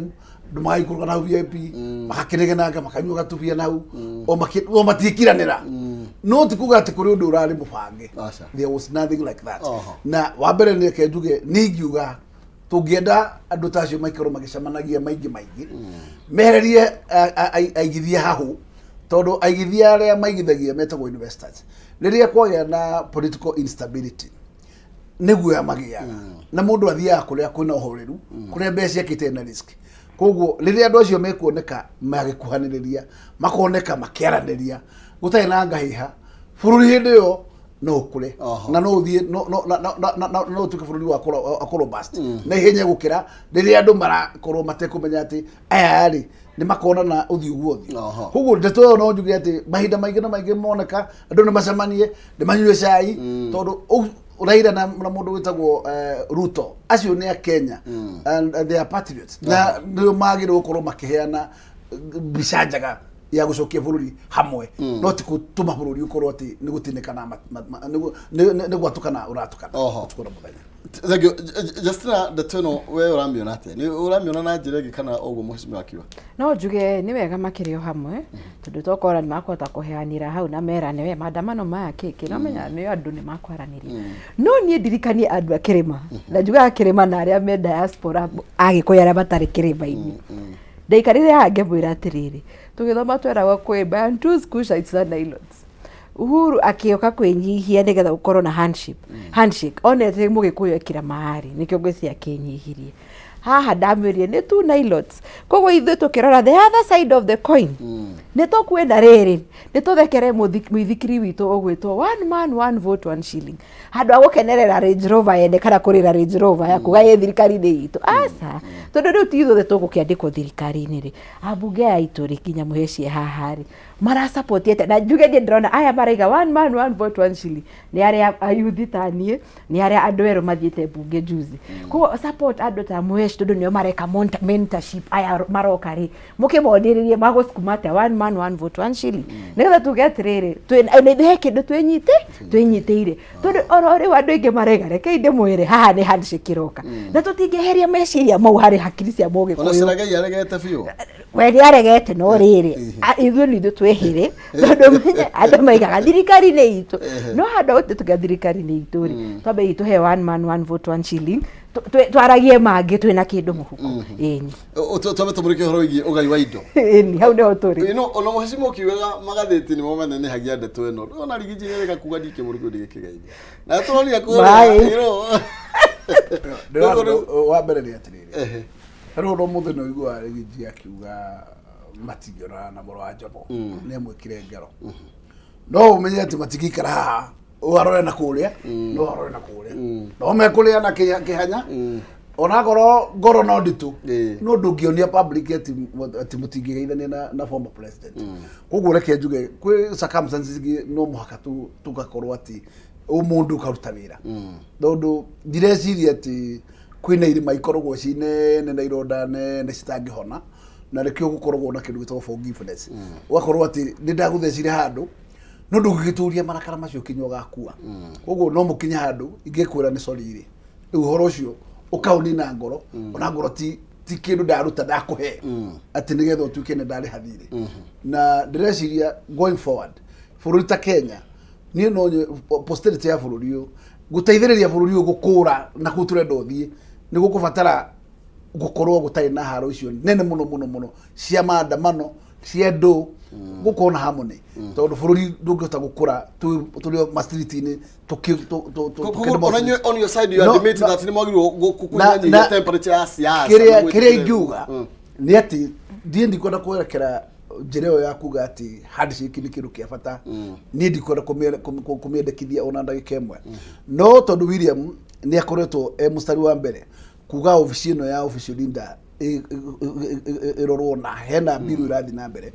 andũ magaikũrũka na hau VIP, magakĩnegenanga, makanyua gatubia na hau o matiĩkiranĩra, no ti kuga atĩ kũrĩ ũndũ ũrarĩ mũbange. Aca. There was nothing like that. Na wa mbere nĩ reke njuge, nĩ ingiuga tũngĩenda andũ ta acio maikarwo magĩcemanagia maingĩ maingĩ, mehererie aigithia hahũ, tondũ aigithia arĩa maigithagia metagwo investors. Rĩrĩa kwagĩa na political instability, nĩguo magĩaga na mũndũ athiaga kũrĩa kwĩna ũhoreru, kũrĩa mbeca ciake itarĩ na risk. Koguo rĩrĩa andũ acio mekuoneka magĩkuhanĩrĩria, makoneka makĩaranĩria gũtarĩ na ngahĩha, bũrũri hĩndĩ ĩyo no ũkũre na no ũthiĩ no no na na na na no ũtuĩke bũrũri wa kũrwo robust na ihenya gũkĩra rĩrĩa andũ marakorwo matekũmenya atĩ aya rĩ nĩ makonana ũthiũ gwa ũthiũ. Koguo ndeto ĩyo no njuge atĩ mahinda maingĩ na maingĩ moneka andũ nĩ macemanie, nĩ manyue cai, tondũ Raila na mũndũ wĩtagwo Ruto, acio nĩ a Kenya and they are patriots, na nĩo magĩrĩirwo gũkorwo makĩheana mbica njega ya gũcokia bũrũri hamwe, no ti gũtũma bũrũri ũkorwo atĩ nĩ gũtinĩkana, nĩ gwatũkana ũratũkana ũtukũ na mũthenya. Thank you. Justina, ndeto ĩno we ũramĩona atĩa? Nĩ ũramĩona na njĩra ĩngĩ kana ũguo mheshimiwa akiuga? No njuge nĩ wega makĩrĩ o hamwe, tondũ tokora nĩ makũhota kũheanĩra hau na merane we maandamano maya kĩkĩ no menya nĩ andũ nĩ makwaranĩria. No niĩ ndirikanie andũ a kĩrĩma, na njugaga kĩrĩma na arĩa me diaspora, Agĩkũyũ arĩa matarĩ kĩrĩma-inĩ. Ndaikarire haha ngĩmwĩra atĩrĩrĩ, tũgĩthoma tweragwo kwĩ Bantus, Cushites na Nilotes. Uhuru akĩũka kwĩnyihia nĩgetha gũkorwo na handshake, onete mũgĩkũyũ ekĩra mahari, nĩkĩo ngwĩciria akĩnyihirie. Haha ndamwĩrire nĩ two Nilotes, koguo ithuĩ tũkĩrora the other side of the coin, nĩ tũkwenda rĩrĩ nĩ tũthekere mũithikiri witũ ũgwĩtwo one man one vote one shilling, handũ ha gũkenerera Range Rover ene kana kũrĩra Range Rover ya kuga ĩ thirikari-inĩ itũ. Aca, tondũ rĩu ti ithuothe tũgũkĩandĩkwo thirikari-inĩ rĩ, ambunge aya aitũ rĩ, nginya mũheci haha rĩ, marasupport atĩa? Na njuge niĩ ndĩrona aya maraiga one man one vote one shilling nĩ arĩa ayuthi ta niĩ, nĩ arĩa andũ erũ mathiĩte mbunge juzi. Koguo support andũ ta Mhesh, tondũ nĩo mareka mentorship. Aya maroka rĩ, mũkĩmonĩrĩrie magũsukuma atĩa one man one vote one shilling, nĩgetha tuge atĩrĩrĩ, na ithuĩ he kĩndũ twĩnyitĩire, tondũ oro rĩu andũ aingĩ maraiga, rekei ndĩmwĩre, haha nĩ handshake ĩroka, na tũtingĩeheria meciria mau harĩ hakiri cia Ona mũgĩkũyũ. Cherargei aregete biũ. We nĩ aregete, no rĩrĩ, ithuĩ nĩ ithuĩ twĩhĩre, tondũ menye andũ maigaga thirikari nĩ itũ, no handũ ha gũtuga thirikari nĩ itũ rĩ, twambe hihi tũhe one man one vote one shilling, twaragie mangĩ twĩna kĩndũ mũhuko, ĩni. Twambe tũmũrĩke ũhoro wĩgiĩ ũgai wa indo. Ĩni, hau nĩho tũrĩ. No ona mheshimiwa ũkiugaga magathĩti nĩmo manenehagia ndeto ĩno, ona Riggy G nĩarega kuga ndikĩmũrĩkũ ndigĩkĩgeithia na tũronire kũrĩa. Bye. Wa mbere nĩ atĩrĩrĩ, rĩu ũndũ mũthĩ nĩ ũiguaga Riggy G akiuga matingĩonana na mũrũ wa Njomo, nĩ amwĩkire ngero, no ũmenye atĩ matingĩikara haha, ũyũ arore na kũrĩa, no arore na kũrĩa, no mekũrĩa na kĩhanya, onakorwo ngoro no nditũ, no ndũngĩonia public atĩ mũtingĩgeithania na former president. Koguo reke njuge kwĩ circumstances ingĩ no mũhaka tũgakorwo atĩ ũmũndũ ũkaruta wĩra, tondũ ndireciria atĩ kwĩna irĩma ikoragwo ci nene na ironda nene citangĩhona, na nĩkĩo gũkoragwo na kĩndũ gĩtagwo forgiveness. Ũgakorwo atĩ nĩ ndagũthecire handũ, no ndũngĩgĩtũria marakara macio kinya ũgakua. Koguo no mũkinye handũ ingĩkwĩra nĩ sorry rĩ, rĩu ũhoro ũcio ũkaũnina ngoro, ona ngoro ti kĩndũ ndaruta ndakũhe atĩ nĩgetha ũtuĩke nĩ ndarĩha thirĩ. Na ndĩreciria going forward, bũrũri ta Kenya, niĩ no posterity ya bũrũri ũyũ, gũteithĩrĩria bũrũri ũyũ gũkũra na kũu tũrenda ũthiĩ, nĩ gũkũbatara gũkorwo gũtarĩ na haro icio nene mũno mũno mũno cia maandamano cia andũ, gũkorwo na harmony, tondũ bũrũri ndũngĩhota gũkũra tũrĩ ma-street-inĩ. Koguo ona inyuĩ on your side you admit that nĩ mwagĩrĩirwo kũnyihanyihia temperature ya siasa. Kĩrĩa nĩguo kĩrĩa ingiuga nĩ atĩ ndiĩ ndikwenda kwerekera njĩra ĩyo ya kuga atĩ handshake nĩ kĩndũ kĩa bata. Niĩ ndikwenda kũmĩendekithia ona ndagĩka ĩmwe, no tondũ William nĩ akoretwo e mũstari wa mbere kuga obici ĩno ya official leader ĩrorwo na hena mbiru ĩrathiĩ na mbere,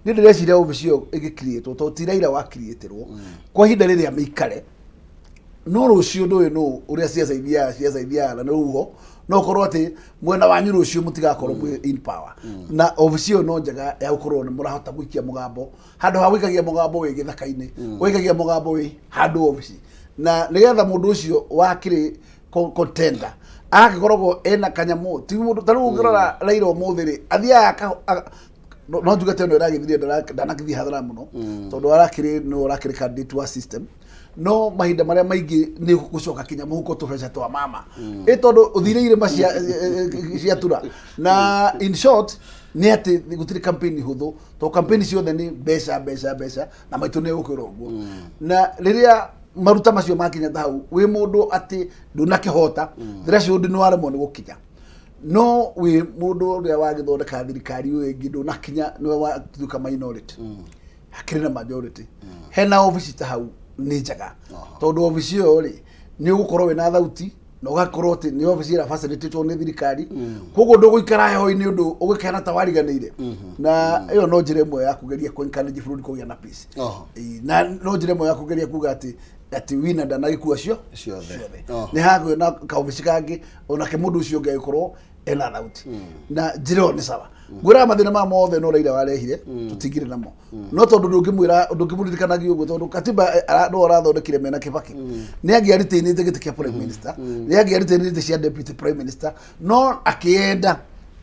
niĩ ndĩreciria obici ĩyo ĩgĩcreatwo, tondũ ti Raila wa creatĩrwo kwa ihinda rĩrĩa mĩikare, no rũciũ ndũĩ nũ ũrĩa ciaca ithiaga, ciaca ithiaga na rũhuho. No ũkorwo atĩ mwena wanyu rũciũ mũtigakorwo mwĩ in power, na obici ĩyo no njega ya gũkorwo nĩ mũrahota gũikia mũgambo handũ ha gũikagia mũgambo wĩ gĩthaka-inĩ, ũikagia mũgambo wĩ handũ obici, na nĩgetha mũndũ ũcio wakĩrĩ contender agagĩkoragwo ena kanyamũ. Ti mũndũ ta rĩu ũngĩrora Raila ũmũthĩ rĩ, athiaga no njuge ta ĩno ĩragĩthire ndanagĩthiĩ hathara mũno, tondũ arakĩrĩ no ũrakĩrĩ candidate wa system, no mahinda marĩa maingĩ nĩ gũcoka kinya mũhuko tũbeca twa mama ĩ, tondũ ũthire irĩma cia tura. Na in short nĩ atĩ gũtirĩ campaign hũthũ, tondũ campaign ciothe nĩ mbeca, mbeca, mbeca, na maitũ nĩ gũkwĩra ũguo. Na rĩrĩa maruta macio makinya ta hau, wĩ mũndũ atĩ ndũnakĩhota threshold, nĩ waremwo nĩ gũkinya, no wĩ mũndũ ũrĩa wagĩthondeka thirikari ũyũ ĩngĩ, ndũnakinya nĩwe watuĩka minority, hakĩrĩ na majority, hena obici ta hau nĩ njega, tondũ obici ĩyo rĩ, nĩ ũgũkorwo wĩna thauti na ũgakorwo atĩ nĩ obici ĩrĩa facilitatwo nĩ thirikari, koguo ndũgũikara heho-inĩ ũndũ ũgĩkena ta wariganĩire. Na ĩyo no njĩra ĩmwe ya kũgeria kũ encourage bũrũri kũgĩa na peace. Ĩĩ, na no njĩra ĩmwe ya kũgeria kuga atĩ wina ndanagĩkua cio ciothe. Nĩ hagũĩ na kaobici kangĩ onake mũndũ ũcio ũngĩ agĩkorwo ena thauti, na njĩra ĩyo nĩ sawa. Ngwĩraga mathĩna maya mothe no Raila warehire, tũtingĩrĩ namo, no tondũ ndũngĩmwĩra, ndũngĩmũririkanagia ũguo, tondũ katiba no arathondekire mena Kibaki, nĩ angĩaritainĩte gĩtĩ kĩa prime minister, nĩ angĩaritainĩte cia deputy prime minister, no akĩenda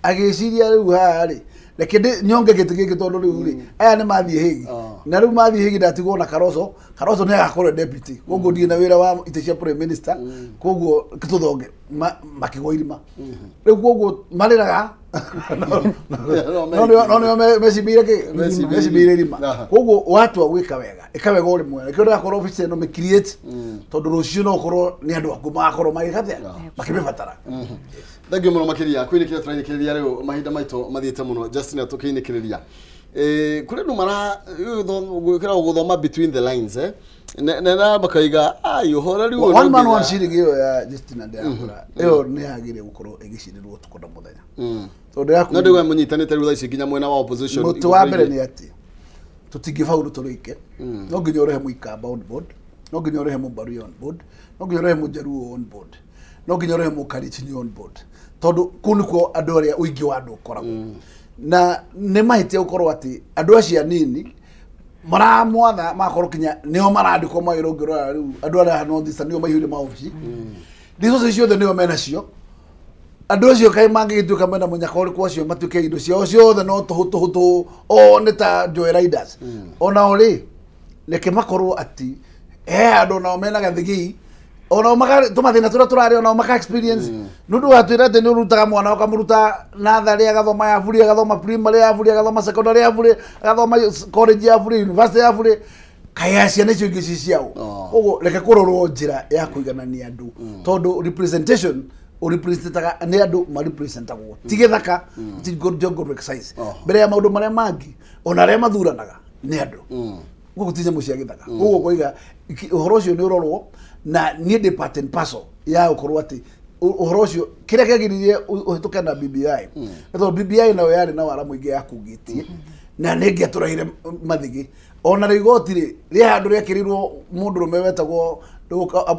agĩciria rĩu haha rĩ, reke nyonge gĩtĩ gĩkĩ, tondũ rĩu rĩ, aya nĩ mathiĩ hĩgi, na rĩu mathiĩ hĩgi ndatigwo na Karoso. Karoso nĩ agakorwo e deputy, koguo ndirĩ na wĩra wa itĩ cia prime minister, koguo tũthonge makĩgwa irima rĩu, koguo marĩraga no nĩo mecimĩire kĩ Mecimĩire. Mecimĩire irima. Koguo watua gwĩka wega, ĩka wega ũrĩ mwega. Nĩkĩo ndĩrakorwo obici ĩno mĩ create, tondũ rũciũ no ũkorwo nĩ andũ aku magakorwo magĩka atĩa, makĩmĩbatara. Thank you mũno makĩria. Kwinĩkĩria tũrainĩkĩrĩria rĩu, mahinda maitũ mathiĩte mũno. Justin, tũkĩinĩkĩrĩria, kũrĩ andũ mara gwĩkĩra gũthoma between the lines, eh, na makaiga ai ũhoreri ũyũ no One man nginya- one shilling ĩyo ya Justina ndĩrakũra, ĩyo nĩ yagĩrĩire gũkorwo ĩgĩcirĩrwo ũtukũ na mũthenya, tondũ No ndĩgwe mũnyitanĩte rĩu thaa ici nginya mwena wa opposition. Mũtĩ wa mbere nĩ atĩ tũtingĩbauru tũrĩke. No nginya ũrehe Mũikamba on board, no nginya ũrehe Mũmbaruya on board, no nginya ũrehe Mũjaruo on board, no nginya ũrehe Mũkalenjin on board, tondũ kũu nĩkuo andũ arĩa ũingĩ wa andũ ũkoragwo. Na nĩ mahĩtia gũkorwo atĩ andũ acio anini maramwatha magakorwo kinya nĩo marandĩkwo mawĩra. Ũngĩrora rĩu andũ arĩa North Eastern nĩo maihũire maobici, resources ciothe nĩo menacio. Andũ acio kaĩ mangĩgĩtuĩka mena mũnyaka ũrĩkũ acio matuĩke indo ciao ciothe no tũhũ tũhũ tũhũ, o nĩ ta joy riders? Onao rĩ, reke makorwo atĩ he andũ onao mena gathigii, onao tũmathĩna tũrĩa tũrarĩ onao maka experience. Nĩ ũndũ watwĩra atĩ nĩ ũrutaga mwana, ũkamũruta natharĩ, agathoma ya buri, agathoma primary ya buri, agathoma secondary ya buri, agathoma college ya buri, university ya buri, kaĩ ciana icio ingĩ ci ciao? Koguo reke kũrorwo njĩra ya kũiganania andũ, tondũ representation ũrepresentaga nĩ andũ marepresentagwo, ti gĩthaka, ti geographic size. Mbere ya maũndũ marĩa mangĩ, ona arĩa mathuranaga nĩ andũ, gũkũ ti nyamũ cia gĩthaka. Koguo ngoiga ũhoro ũcio nĩ ũrorwo, na niĩ ndĩ part and parcel ya gũkorwo atĩ ũhoro ũcio kĩrĩa kĩagĩrĩire ũhĩtũke na BBI, nĩ tondũ BBI nayo yarĩ na wara mũingĩ ya kungĩtie na nĩ ĩngĩatũrehire mathigi. Ona rĩ, igoti rĩ rĩ handũ rĩekĩrirwo mũndũrũme wetagwo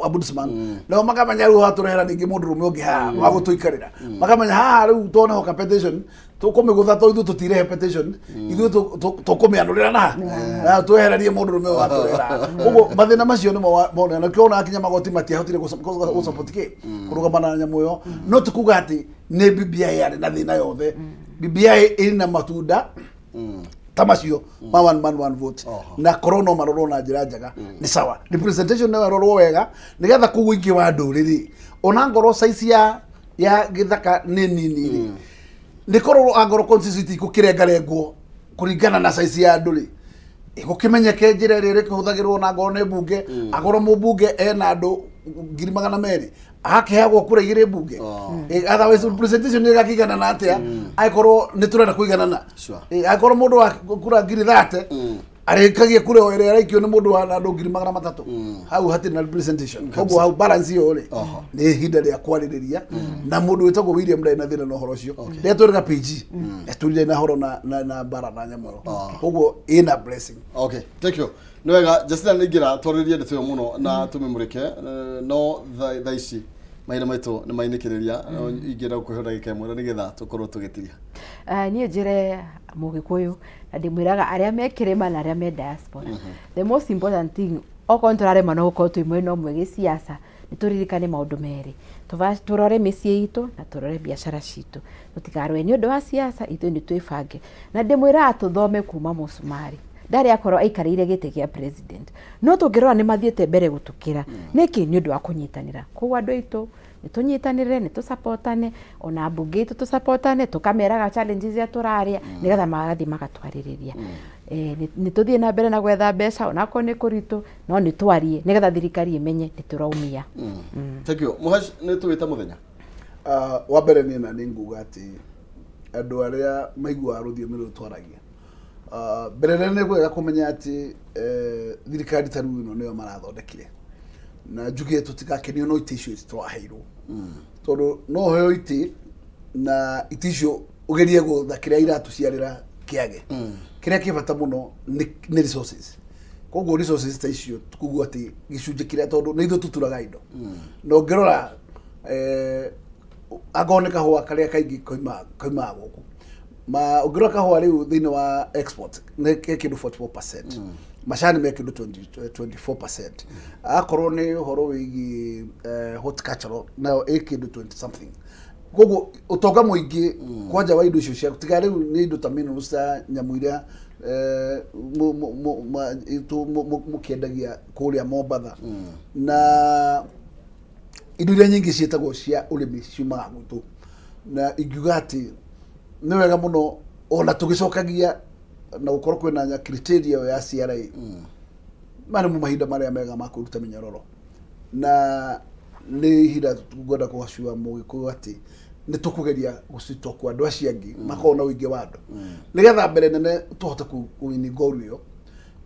ombudsman, nao makamenya rĩu hatũrehera ningĩ mũndũrũme ũngĩ haha wa gũtũikarĩra, makamenya haha rĩu tonehoka petition tũkũmĩgũtha, to ithuĩ tũtirehe petition, ithuĩ tũkũmĩanũrĩra na twehererie mũndũrũme ũyũ watũrehera. Koguo mathĩna macio nĩmo mona na kĩo ona kinya magoti matiahotire gũsupport kĩ kũrũgama na nyamũ ĩyo. No ti kuga atĩ nĩ BBI yarĩ na thĩna yothe. BBI ĩna matunda ta macio ma one man one vote, na korwo no marorwo na njĩra njega nĩ sawa. Representation no ĩrorwo wega nĩgetha kũu ũingĩ wa ndũrĩrĩ, ona ngorwo size ya gĩthaka nĩ nini rĩ, nĩ korwo angorwo constituency ikũkĩrengarengwo kũringana na size ya andũ rĩ, ĩgũkĩmenyeke njĩra ĩrĩa ĩrĩkĩhũthagĩrwo, na ngorwo nĩ mbunge, akorwo mũmbunge ena andũ 200,000, akĩheagwo kura igĩrĩ mbunge. Otherwise representation nĩ ĩgakĩiganana atĩa angĩkorwo nĩ tũrenda kũiganana? Angĩkorwo mũndũ wa kura 30,000 arĩkagia kura o ĩrĩa ĩraikio nĩ mũndũ wa na andũ 300,000, hau hatirĩ na representation. Koguo hau balance ĩyo rĩ, nĩ ihinda rĩa kwarĩrĩria, na mũndũ wĩtagwo William ndarĩ na thĩna na ũhoro ũcio. Rĩrĩa twĩrĩga PG etũrire na horo na mbara na nyamũ ĩyo, koguo ĩna blessing. Okay, thank you. Nĩ wega, Justina, nĩ ingĩra twarĩrie ndeto ĩyo mũno na tũmĩmũrĩke, no thaa ici Mahinda maitũ nĩ mainĩkĩrĩria, ingĩenda gũkũhe ndagĩka ĩmwe na nĩgetha tũkorwo tũgĩtiria. Ah, niĩ njĩre Mũgĩkũyũ na ndĩmwĩraga arĩa me kĩrĩma na arĩa me diaspora, the most important thing, okorwo nĩ tũraremwo no gũkorwo twĩ mwena ũmwe gĩciaca, nĩ tũririkane maũndũ merĩ. Tũrore mĩciĩ itũ na tũrore biacara citũ, tũtikarũe nĩ ũndũ wa ciaca, ithuĩ nĩ twĩbange. Na ndĩmwĩraga tũthome kuma mũcumarĩ ndarĩ akorwo aikarĩire gĩtĩ gĩa president, no tũngĩrora nĩ mathiĩte mbere gũtũkĩra. Nĩkĩ? Nĩ ũndũ wa kũnyitanĩra. Koguo andũ aitũ, nĩ tũnyitanĩre, nĩ tũsapotane, ona mbunge itũ tũsapotane, tũkameraga challenges iria tũrarĩa, nĩgetha magathiĩ magatwarĩrĩria. Nĩ tũthiĩ na mbere na gwetha mbeca, onakorwo nĩ kũritũ, no nĩ twarie nĩgetha thirikari ĩmenye nĩ tũraumia. Thank you. Mũhaci, nĩ tũwĩta mũthenya. Ah, wa mbere niĩ na nĩ nguga atĩ andũ arĩa maiguaga rũthiomi rũrũ twaragia. Ah, mbere nene nĩ kwega kũmenya atĩ thirikari ta rĩu ĩno nĩyo marathondekire, na njuge tũtigakenio no itĩ icio twaheirwo, tondũ no ũheo itĩ na itĩ icio ũgerie gũtha kĩrĩa iratũciarĩra kĩage. Kĩrĩa kĩ bata mũno nĩ resources. Koguo resources ta icio kuguo atĩ gĩcunjĩ kĩrĩa, tondũ nĩ ithuĩ tũturaga indo, na ũngĩrora angorwo nĩ kahũa karĩa kaingĩ koimaga gũkũ, ma ũngĩrora kahũa rĩu thĩinĩ wa export nĩ ke kĩndũ 44%, macani me kĩndũ 20, 24%, akorwo nĩ ũhoro wĩgiĩ horticultural nayo ĩ kĩndũ 20 something. Koguo ũtonga mũingĩ kwanja wa indo icio cia tiga rĩu nĩ indo ta minerals, ta nyamũ iria mũkĩendagia kũrĩa Mombatha, na indo iria nyingĩ ciĩtagwo cia ũrĩmi ciumaga gwitũ. Na ingiuga atĩ nĩ wega mũno ona tũgĩcokagia na gũkorwo kwĩna criteria ĩyo ya CRA. Maya nĩmo mahinda marĩa mega ma kwĩruta mĩnyororo, na nĩ ihinda ngwenda kũgacua Mũgĩkũyũ atĩ nĩ tũkũgeria gũcitokwo andũ acio angĩ makorwo na ũingĩ wa andũ, nĩgetha mbere nene tũhote kũwini ngoru ĩyo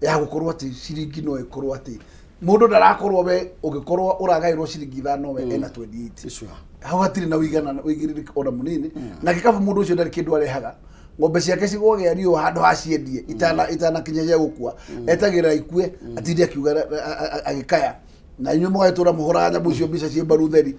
ya gũkorwo atĩ ciringi no ĩkorwo atĩ mũndũ ndarakorwo, we ũngĩkorwo ũragaĩrwo ciringi 5, we ena 28. Hau hatirĩ na ũigĩrĩrĩki ona mũnini. Na gĩkabu mũndũ ũcio ndarĩ kĩndũ arehaga. Ng'ombe ciake cigwagĩa riũa, handũ ha ciendie itanakinya cia gũkua, etagĩrĩra ikue, atinde akiuga agĩkaya, na inyuĩ mũgagĩtũra mũhũraga nyamũ icio mbica ciĩ mbaru theri.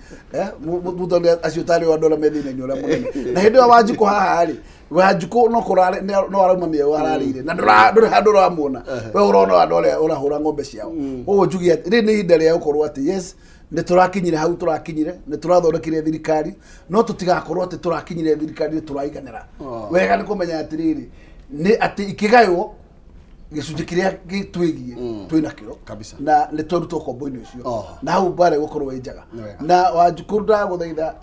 Mũtone acio tarĩ o andũ arĩa me thĩna-inĩ ũrĩa mũnene. Na hĩndĩ ĩyo Wanjikũ haha rĩ, Wanjikũ no kũrarĩ no arauma mĩeũ ararĩire, na ndũrĩ handũ ũramuona, we ũrona andũ arĩa ũrahũra ng'ombe ciao. Koguo njuge atĩ rĩrĩ nĩ ihinda rĩa gũkorwo atĩ yes, nĩ tũrakinyire hau tũrakinyire, nĩ tũrathondekire thirikari, no tũtigakorwo atĩ tũrakinyire thirikari nĩ tũraiganĩra. Wega nĩ kũmenya atĩrĩrĩ, nĩ atĩ ikĩgaywo gĩcunjĩ kĩrĩa gĩtwĩgiĩ twĩ nakĩo. Na nĩ tweruta ũkombo-inĩ ũcio. Na hau mbara ĩgũkorwo ĩ njega. Nĩ wega. Na Wanjikũ, ndagũthaitha,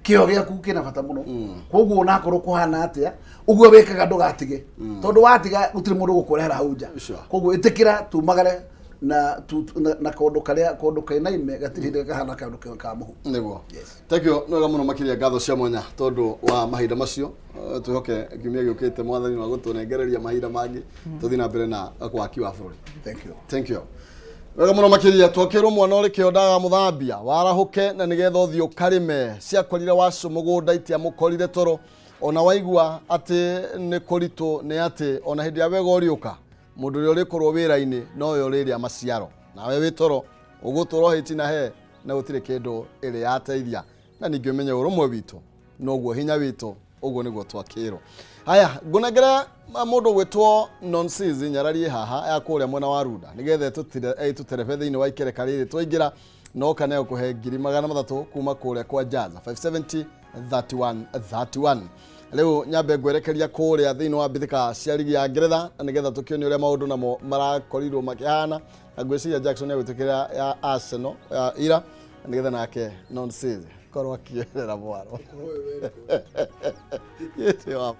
kĩo gĩaku kĩna bata mũno. Koguo onakorwo kũhana atĩa, ũguo wĩkaga ndũgatige, tondũ watiga gũtirĩ mũndũ gũkũrehera hau nja. Koguo ĩtĩkĩra tumagare na na kaũndũ karĩa kaũndũ kena ime gatirĩ hĩndĩ kahana kaũndũ ka mũhu. Nĩguo. Thank you, nĩ wega mũno makĩria, ngatho cia mwanya tondũ wa mahinda macio. Twĩhoke kiumia gĩũkĩte mwathani wa gũtũnengereria mahinda mangĩ tũthiĩ na mbere na waki wa bũrũri. Thank you. Thank you. Wega mũno makĩria. Twakĩrwo mwana ũrĩ kĩo ndagamũthambia, warahũke na nĩgetha ũthiĩ ũkarĩme. Ciakorire wacu mũgũnda, itiamũkorire toro. Ona waigua atĩ nĩ kũritũ, nĩ atĩ ona hĩndĩ ya wega ũrĩũka, mũndũ ũrĩa ũrĩkorwo wĩra-inĩ nowe ũrĩrĩa maciaro, nawe wĩ toro ũgũtũra ũhĩti na he na gũtirĩ kĩndũ ĩrĩ yateithia. Na ningĩ ũmenye ũrũmwe witũ noguo hinya witũ, ũguo nĩguo twakĩrwo. Haya, ngũnengere mũndũ ũgwĩtwo Nonsizi nyararie haha ya kũrĩa mwena wa Runda, nĩgetha ĩtũterebe thĩinĩ wa ikereka rĩrĩ twaingĩra, no kana ũkũhe 300,000 kuma kũrĩa kwa Jaza 570 31 31. Rĩu nyambe ngwerekeria kũrĩa thĩinĩ wa mbĩtĩka cia ligi ya Ngeretha, na nĩgetha tũkĩone ũrĩa maũndũ namo marakorirwo makĩhana. Na ngwĩciria Jackson nĩagwĩtĩkĩra ya Arsenal ya ira, nĩgetha nake Nonsizi korwo akĩerera mwaro. Gĩtĩ wa